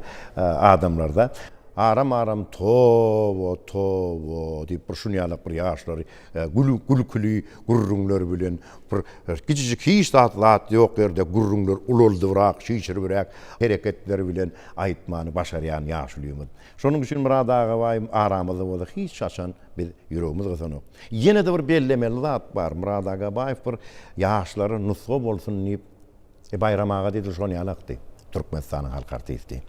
adamlar-da. Aram-aram toba, toba diýip bir şunýalak bir ýaşlary gülküli gürrüňler bilen bir kiçijik hiç zat zat ýok ýerde gürrüňler ulaldybrak, çişiribräk hereketler bilen aýtmany başarýan ýaşulymyz. Şonuň üçin Myrat Agabaýew aramyzda bolsa hiç haçan biz ýüregimiz gysanok. Ýene-de bir bellemeli zat bar, Myrat Agabaýew bir ýaşlara nusga bolsun diýip, E Baýram aga diýdi şon ýalakdy. Türkmenistanyň halk artisti.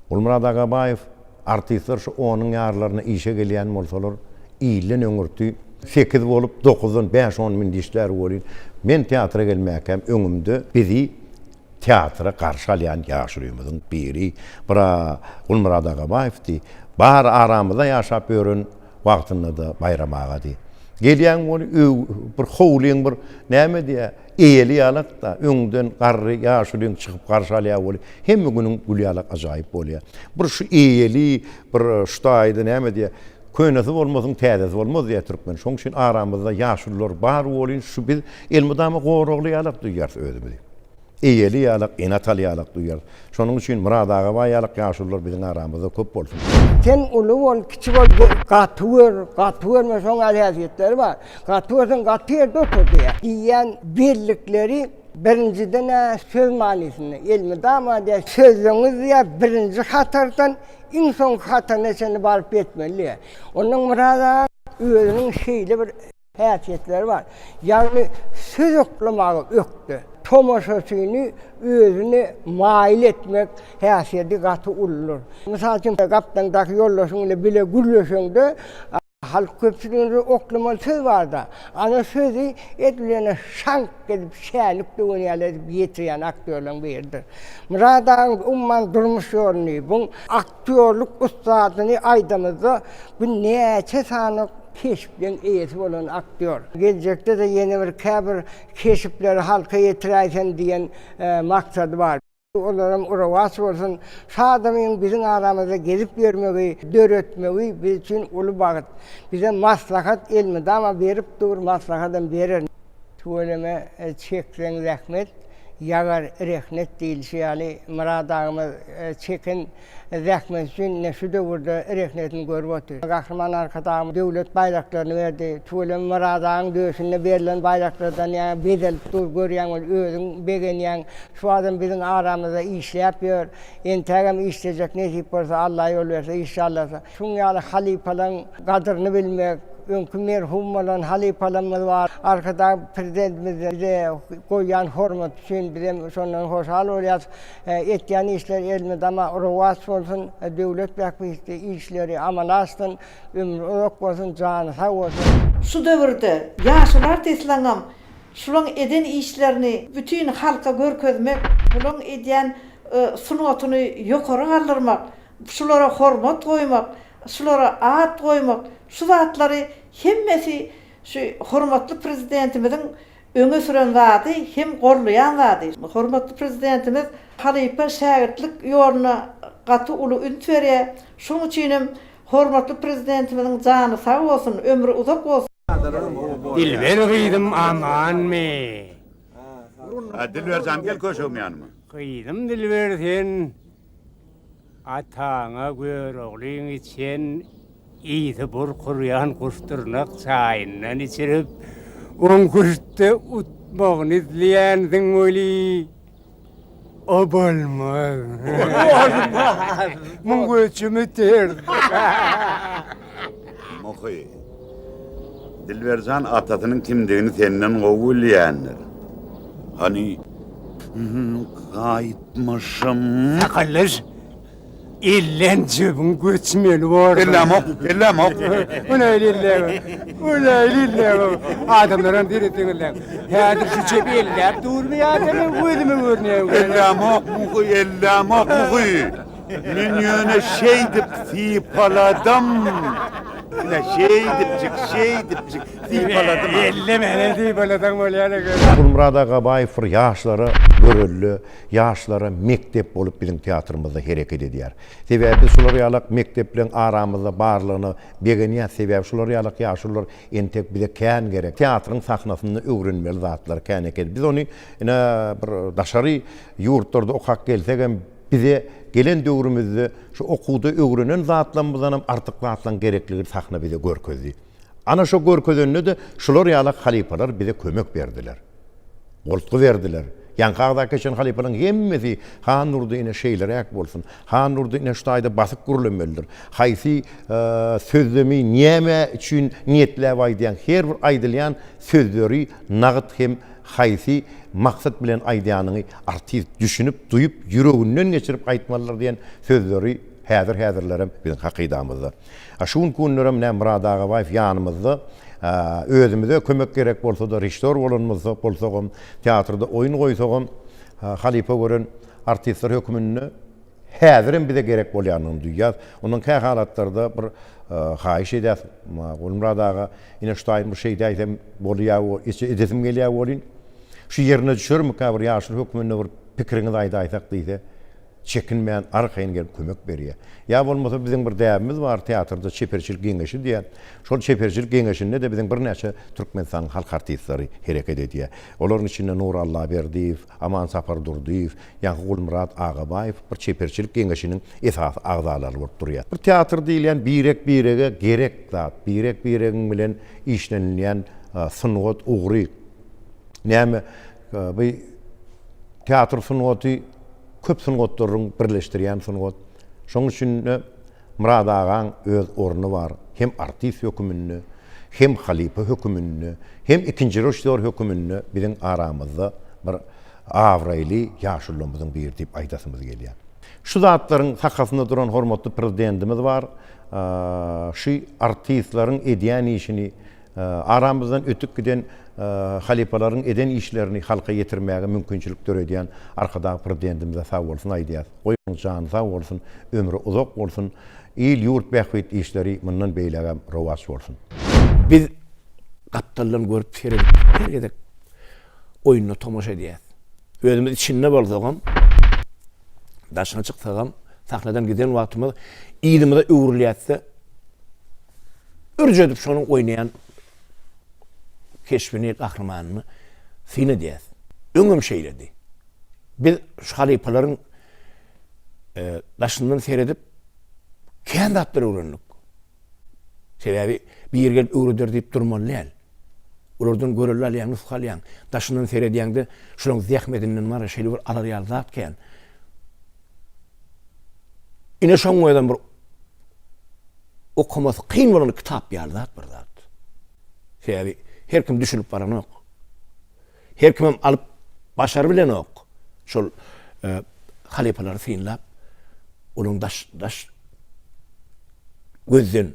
Gulmyrat Agabaýew artistler şu onuň ýarlaryna işe gelýän bolsalar ilden öňürti sekiz bolup dokuzdan bäş-on minut işlär welin men teatra gelmäkäm öňümde bizi teatra garşy alýan ýaşulymyzyň biri bir-a Gulmyrat Agabaýewdi. Bary aramyzda ýaşap ýören wagtynda-da Baýram agady. Gelýäň weli öw bir howlyň bir näme diýä eýeli ýalak-da, öňden garry ýaşulyň çykyp garşy alýar weli hemme günüň gül ýalak ajaýyp bolýar. Bir şu eýeli bir şu taýda näme diýä könesi bolmasyň täzesi bolmaz diýýär türkmen. Şoň üçin aramyzda ýaşulular bar welin şu biz elmydama goragly ýalak duýýarys özümizi. Eýeli ýalak, ene-ataly ýalak duýarys. Şonuň üçin Myrat Agabaý ýalak ýaşulular biziň aramyzda köp bolsun. Sen uly bol, kiçi bol, gaty gör, gaty görme şoň ýaly häsiýetleri bar. Gaty görseň gaty ýerde otur diýýär. Diýýän bellikleri birinjiden-ä söz manysynda, elmydama diýýär, sözleňiz diýýär, birinji hatardan iň soňky hataryna çenli baryp ýetmeli diýýär. Ondan Myrat aga özüniň şeýle bir Häsiýetleri bar. Ýagny söz oklamaga ökde. Tomaşaçyny özüne maýyl etmek häsiýeti gaty uludyr. Mysal üçin, gapdaňdaky ýoldaşyň bilen bile gürleşeňde, halk köpçüliginde oklamaly söz bar-da. Ana sözi edil ýöne şaňk edip, şänik döwen ýaly edip ýetirýän aktýorlaryň biridir. Myrat agaň umuman durmuş ýoluny, bu aktýorlyk ussadyny aýdamyzda, bu näçe sany keşpleň eýesi bolan aktýor. Geljekde-de ýene bir käbir keşpleri halka ýetiräýsem diýen maksady bar. Olaram rowaç bolsun. Şu adamyň biziň aramyzda gezip ýörmegi, döretmegi biz üçin uly bagt. Bize maslahat elmydama berip dur, maslahatam berer. Tüweleme çekseň zähmet, ýagar rehnet diýlişi ýaly Myrat agamyz çeken zähmeti üçin ine şu döwürde rehnetini görüp otyr. Gahryman Arkadagymyz döwlet baýraklaryny berdi. Tüweleme Myrat agaň döşünde berlen baýraklardan ýaňa bezelip dur, görýäň ol özüň begenýäň. Şu adam biziň aramyzda işläp ýör. Entägem işlejek nesip bolsa, Alla ýol berse, işşallasa. Şuň ýaly halypalaň gadyryny bilmek. Öňki merhum bolan halypalarymyz bar. Arkadag Prezidentimiz bize goýýan hormaty üçin bizem şondan hoşal bolýarys. Etýän işleri elmydama rowaç bolsun, döwlet bähbitli işleri amala aşsyn, ömri uzak bolsun, jany sag bolsun. Şu döwürde ýaşuly artistleňem şulaň eden işlerini bütin halka görkezmek, bulaň edýän sungatyny ýokary galdyrmak, şulara hormat goýmak, şulara at goýmak, şu zatlary hemmesi şu hormatly Prezidentimiziň öňe süren zady hem gollaýan zady. Hormatly Prezidentimiz halypa şägirtlik ýoluna gaty uly üns berýär. Şoň üçin hem hormatly Prezidentimiziň jany sag bolsun, ömri uzak bolsun. Dilber gyzym amanmy? Dilber jan gel köşegim ýanyma. Gyzym Dilber sen Ataňa Göroglyň içen ysy burkurýan guşdyrnak çaýyndan içirip, oň küştde utmagyny isleýänsiň weli, o bolmaz. Bolmaz. Muň göçümi ters. Muhy, Dilberjan atasynyň kimdigini senden gowy bilýändir. Hany, gaýtmyşym. Sakaldaş, ellen jübüň göçmeli bordy. Ellämok, ellämok. O nähili elläp? O nähili elläp? Adamlaram seretseň elläp. Häzir şu çepi elläp durmy ýa-da men gözüme görünýär? Ellämok, Muhy, ellämok, Muhy. Men ýöne şeýdip sypaladym. Ine, şeýdipjik, şeýdipjik sypaladym. Ellemene sypalasaň bolýan eken. Gulmyrat Agabaýew bir ýaşlara görelde, ýaşlara mekdep bolup biziň teatrymyzda hereket edýär. Sebäbi biz şular ýalak mekdepleň aramyzda barlygyna begenýäs, sebäbi şular ýalak ýaşulular entek bize kän gerek. Teatryň sahnasynda öwrenmeli zatlar kän eken. Biz ony ine bir daşary ýurtlarda okap gelsegem Bize gelen döwrümizde şu okuwda öwrenen zatlarymyzdanam artyk zatlaryň gerekligini sahna bize görkezdi. Ana şo görkezende-de şular ýalak halypalar bize kömek berdiler. Goltgy berdiler. Ýaňky agzap geçen halypalaryň hemmesi Handurdy ine şeýleräk bolsun, Handurdy ine şu taýda basyp gürlemelidir, haýsy sözlemi näme üçin niýetläp aýdýaň, her bir aýdylýan sözleri nagyt hem haýsy maksat bilen aýdýanyňy artist düşünip, duýup, ýüreginden geçirip aýtmalydyr diýen sözleri häzir-häzirlerem biziň hakydamyzda. A şu günki günlerem ine Myrat Agabaýew ýanymyzda, özümize kömek gerek bolsa-da, režissýor bolanymyzda bolsagam, teatrda oýun goýsagam, halypa gören artistler höküminde häzirem bize gerek bolýanyny duýýas. Ondan kä halatlarda bir haýyş edýäs, Gulmyrat aga, ine şu taýyn bir şeýdäýsem bolýa, edesim gelýä welin, şu ýerine düşermikä bir ýaşuly hökmünde bir pikiriňizi aýdaýsak diýse, çekinmän arkaýyn gelip kömek berýär. Ýa bolmasa biziň bir däbimiz bar teatrda çeperçilik geňeşi diýen. Şol çeperçilik geňeşinde-de biziň birnäçe Türkmenistanyň halk artistleri hereket edýär. Olaryň içinde Nury Allaberdiýew, Aman Sapardurdyýew, ýaňky Gulmyrat Agabaýew bir çeperçilik geňeşiniň esasy agzalary bolup durýar. Bir teatr diýilýän birek-birege gerek zat, birek-biregiň bilen işlenilýän sungat ugry. Näme, bu teatr sungaty köp sungatlaryň birleşdirýän sungat. Şonuň üçin-de Myrat agaň öz orny bar, hem artist höküminde, hem halypa höküminde, hem ikinji režissýor höküminde biziň aramyzda bir abraýly ýaşulularymyzyň biri diýip aýdasymyz gelýär. Şu zatlaryň sakasynda duran hormatly Prezidentimiz bar, şu artistleriň edýän işini Aramyzdan ötüp giden halypalaryň eden işlerini halka ýetirmäge mümkinçilik döredýän Arkadag Prezidentimize sag bolsun aýdýas. Goý onuň jany sag bolsun, ömri uzak bolsun, il-ýurt bähbitli işleri mundan beýlägem rowaç bolsun. Biz gapdaldan görüp seredip her gezek oýunda tomaşa edýäs. Özümiz içinde bolsagam, daşyna çyksagam, sahnadan giden wagtymyz yzymyza öwrülýäs-de, Ürç edip şonuň oýnaýan keşbini, gahrymanyny syn edýäs. Öňem şeýledi. Biz şu halypalaryň e, daşyndan seredip kän zatlar öwrendik. Sebäbi biri gelip öwreder diýip durmaly däl. Olardan görelde alýaň, nusga alýaň. Daşyndan seredýäňde şolaryň zähmetinden bar şeýle bir alar ýaly zat kän. Ine şoň özem bir okamasy kyn bolan kitap ýaly zat bir zat. Sebäbi her kim düşünip baranok. Her kimem alyp başarybilenok. Şol halypalary synlap, olaryň daş daş gözden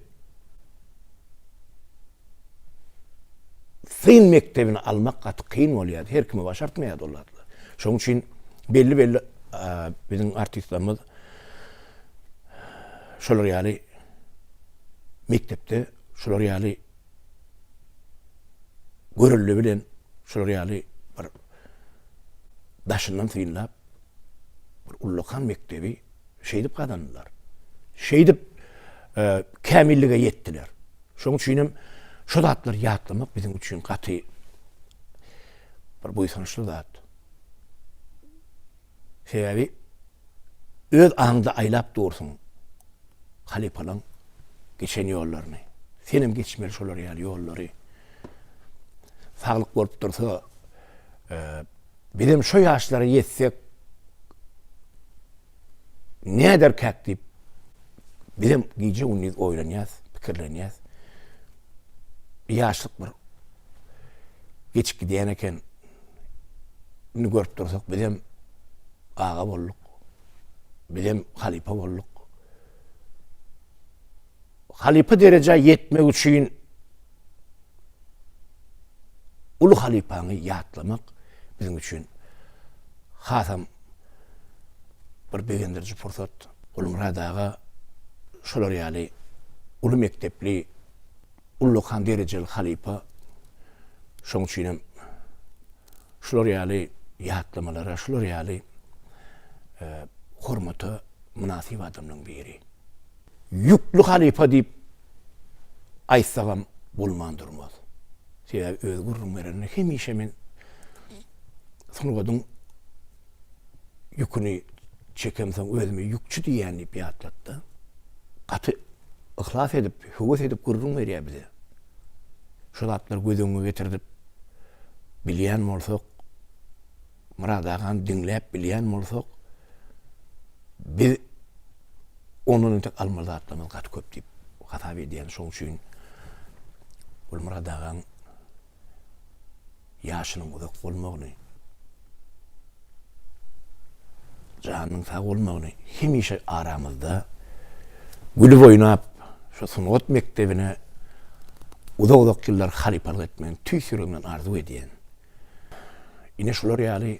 syn mekdebini almak gaty kyn bolýar. Her kime başartmaýar ol zatlar. Şonuň üçin belli-belli biziň artistlerimiz şolar ýaly mekdepde şular ýaly görelde bilen şular ýaly bir daşyndan synlap bir ullakan mekdebi şeýdip gazandylar. Şeýdip e, kämillige ýetdiler. Şonuň üçin hem şu zatlary ýatlamak biziň üçin gaty bir buýsançly zat. Sebäbi öz aňda aýlap dursuň halypalaň geçen ýollaryny. Senem geçmeli şolar ýaly ýollary. Saglyk bolup dursa, e, bizem şo ýaşlara ýetsek näderkäk diýip bizem gije-gündiz oýlanýas, pikirlenýäs. Ýaşlyk bir geçip gidýän eken. Indi görüp dursak bizem aga bolduk. Bizem halypa bolduk. Halypa derejä ýetmek üçin uly halypaňy ýatlamak biziň üçin hasam bir begendiriji pursat. Gulmyrat aga şolar ýaly uly mekdepli Ullakan derejeli halypa. Şoň üçinem şular ýaly ýatlamalara, şular ýaly hormata mynasyp adamlaryň biri. Ýükli halypa diýip aýtsagam bolman durmaz. Sebäbi özi gürrüň berende hemişe men sungatyň ýüküni çekemsoň özüme ýükçi diýýän diýip ýatlatdy. Gaty yhlas edip, höwes edip gürrüň berýär bize. Şu zatlary göz öňüne getirdip bilýän bolsak, Myrat agany diňläp bilýän bolsak, biz ondan entek almaly zatlarymyz gaty köp diýip hasap edýän. Şonuň üçin Gulmyrat agaň ýaşynyň uzak bolmagyny, janynyň sag bolmagyny hemişe aramyzda gülüp oýnap şu sungat mekdebine uzak-uzak ýyllar halypalyk etmegini tüýs ýüregimden arzuw edýän. Ine şular ýaly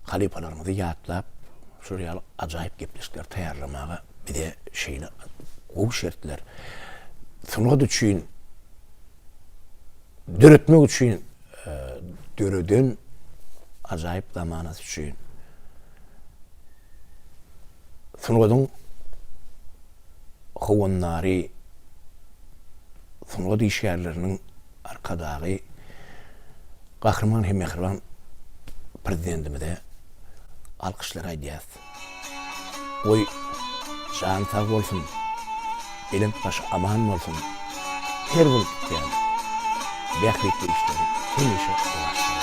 halypalarymyzy ýatlap, şular ýaly ajaýyp gepleşikleri taýýarlamaga bize şeýle gowy şertler, sungat üçin döretmek üçin döreden ajaýyp zamanasy üçin sungatyň howandary, sungat işgärleriniň Arkadagy Gahryman hem mähriban Prezidentimize alkyşlar aýdýas. Goý, jany sag bolsun, belent başy aman bolsun, her bir tutýan bähbitli işleri hemişe rowaçda bolsun.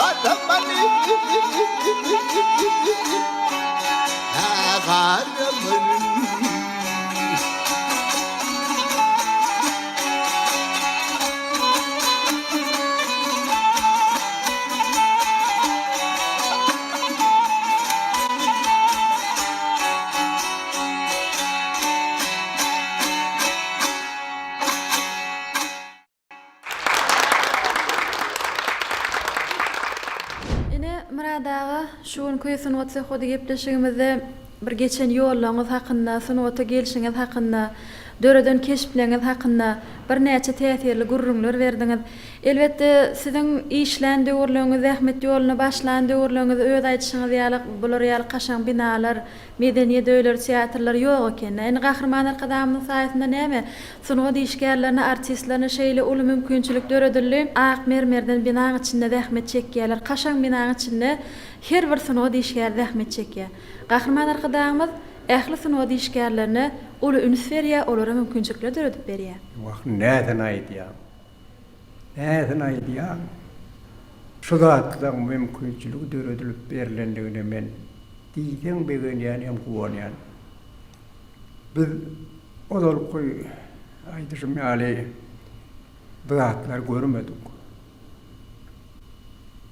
Garamany Garamany. Ine, Myrat aga, şu günki Sungat söhbedi gepleşigimizde bir geçen ýollaryňyz hakynda, sungata gelşiňiz hakynda, döreden keşpleriňiz hakynda birnäçe täsirli gürrüňler berdiňiz. Elbetde, siziň işlän döwürleriňiz, zähmet ýoluna başlan döwürleriňiz öz aýdyşyňyz ýaly, bular ýaly kaşaň binalar, medeniýet öýleri, teatrlar ýok eken-dä. Indi Gahryman Arkadagymyzyň saýasynda näme, sungat işgärlerine, artistlerine şeýle uly mümkinçilik döredildi. Ak mermerden binaň içinde zähmet çekýärler, kaşaň binaň içinde her bir sungat işgäri zähmet çekýär. Gahryman Arkadagymyz ähli sungat işgärlerine uly üns berýär, olara mümkinçilikler döredip berýär. Wah, näsini aýdýaň? Näsini aýdýaň? Şu zatlaryň mümkinçiligi döredilip berlendigine men diýseň begenýän hem guwanýan. Biz ozalky aýdyşym ýaly bu zatlary görmedik.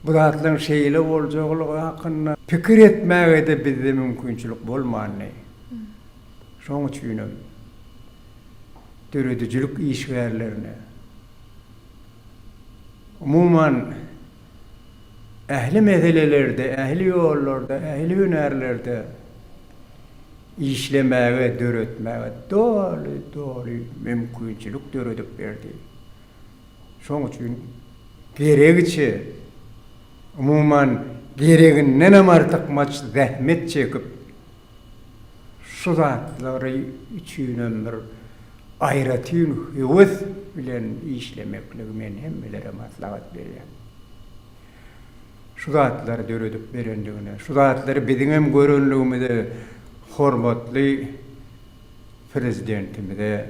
Bu zatlaryň şeýle boljagylygy hakynda pikir etmäge-de bizde mümkinçilik bolmandy. Şonuň üçinem döredijilik işgärlerine, umuman, ähli meselelerde, ähli ýollarda, ähli hünärlerde işlemäge, döretmäge doly-doly mümkinçilik döredip berdi. Şonuň üçin geregiçe, umuman, geregindenem artykmaç zähmet çekip, Şu zatlary üçinem bir aýratyn höwes bilen işlemekligi men hemmelere maslahat berýän. Şu zatlary döredip berendigine, şu zatlary biziňem görenligimize hormatly Prezidentimize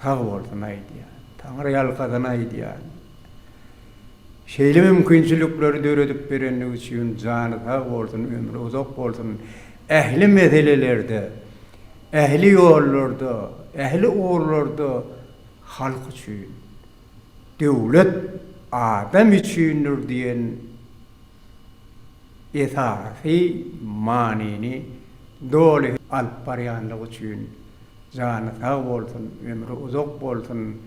sag bolsun aýdýan, taňryýalkasyn aýdýan. Şeýle mümkinçilikleri döredip berendigi üçin jany sag bolsun, ömri uzak bolsun, ähli meselelerde, ähli ýollarda, ähli ugurlarda halk üçin, döwlet adam üçindir diýen esasy manyny doly alyp barýanlygy üçin jany sag bolsun, ömri uzak bolsun.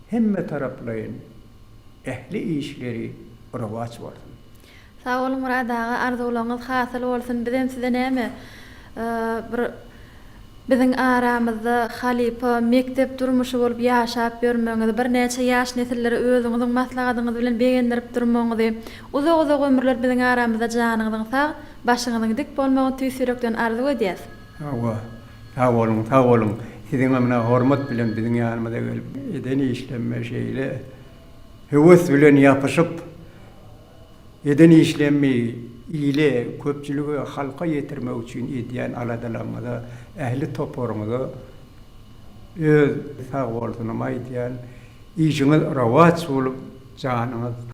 Hemme taraplaýyn ähli işleri rowaç bolsun. Sag boluň Myrat aga arzuwlaryňyz hasyl bolsun bizem size näme bir biziň aramyzda halypa mekdep durmuşy bolup ýaşap ýörmegiňizi birnäçe ýaş nesilleri özüňiziň maslahatyňyz bilen begendirip durmagyňyzy uzak uzak ömürler biziň aramyzda janyňyzyň sag başyňyzyň dik bolmagyny tüýs ýürekden arzuw edýäs. Hawa. Sag boluň, sag boluň. Siziňem ynha hormat bilen biziň ýanymyza gelip, eden işlemme şeýle höwes bilen ýapyşyp, eden işlemmi ile, köpçülige, halka ýetirmek üçin edýän aladalaryňyza, ähli toparyňyza öz sagbolsunymy aýdýan. Işiňiz rowaç bolup, janyňyz.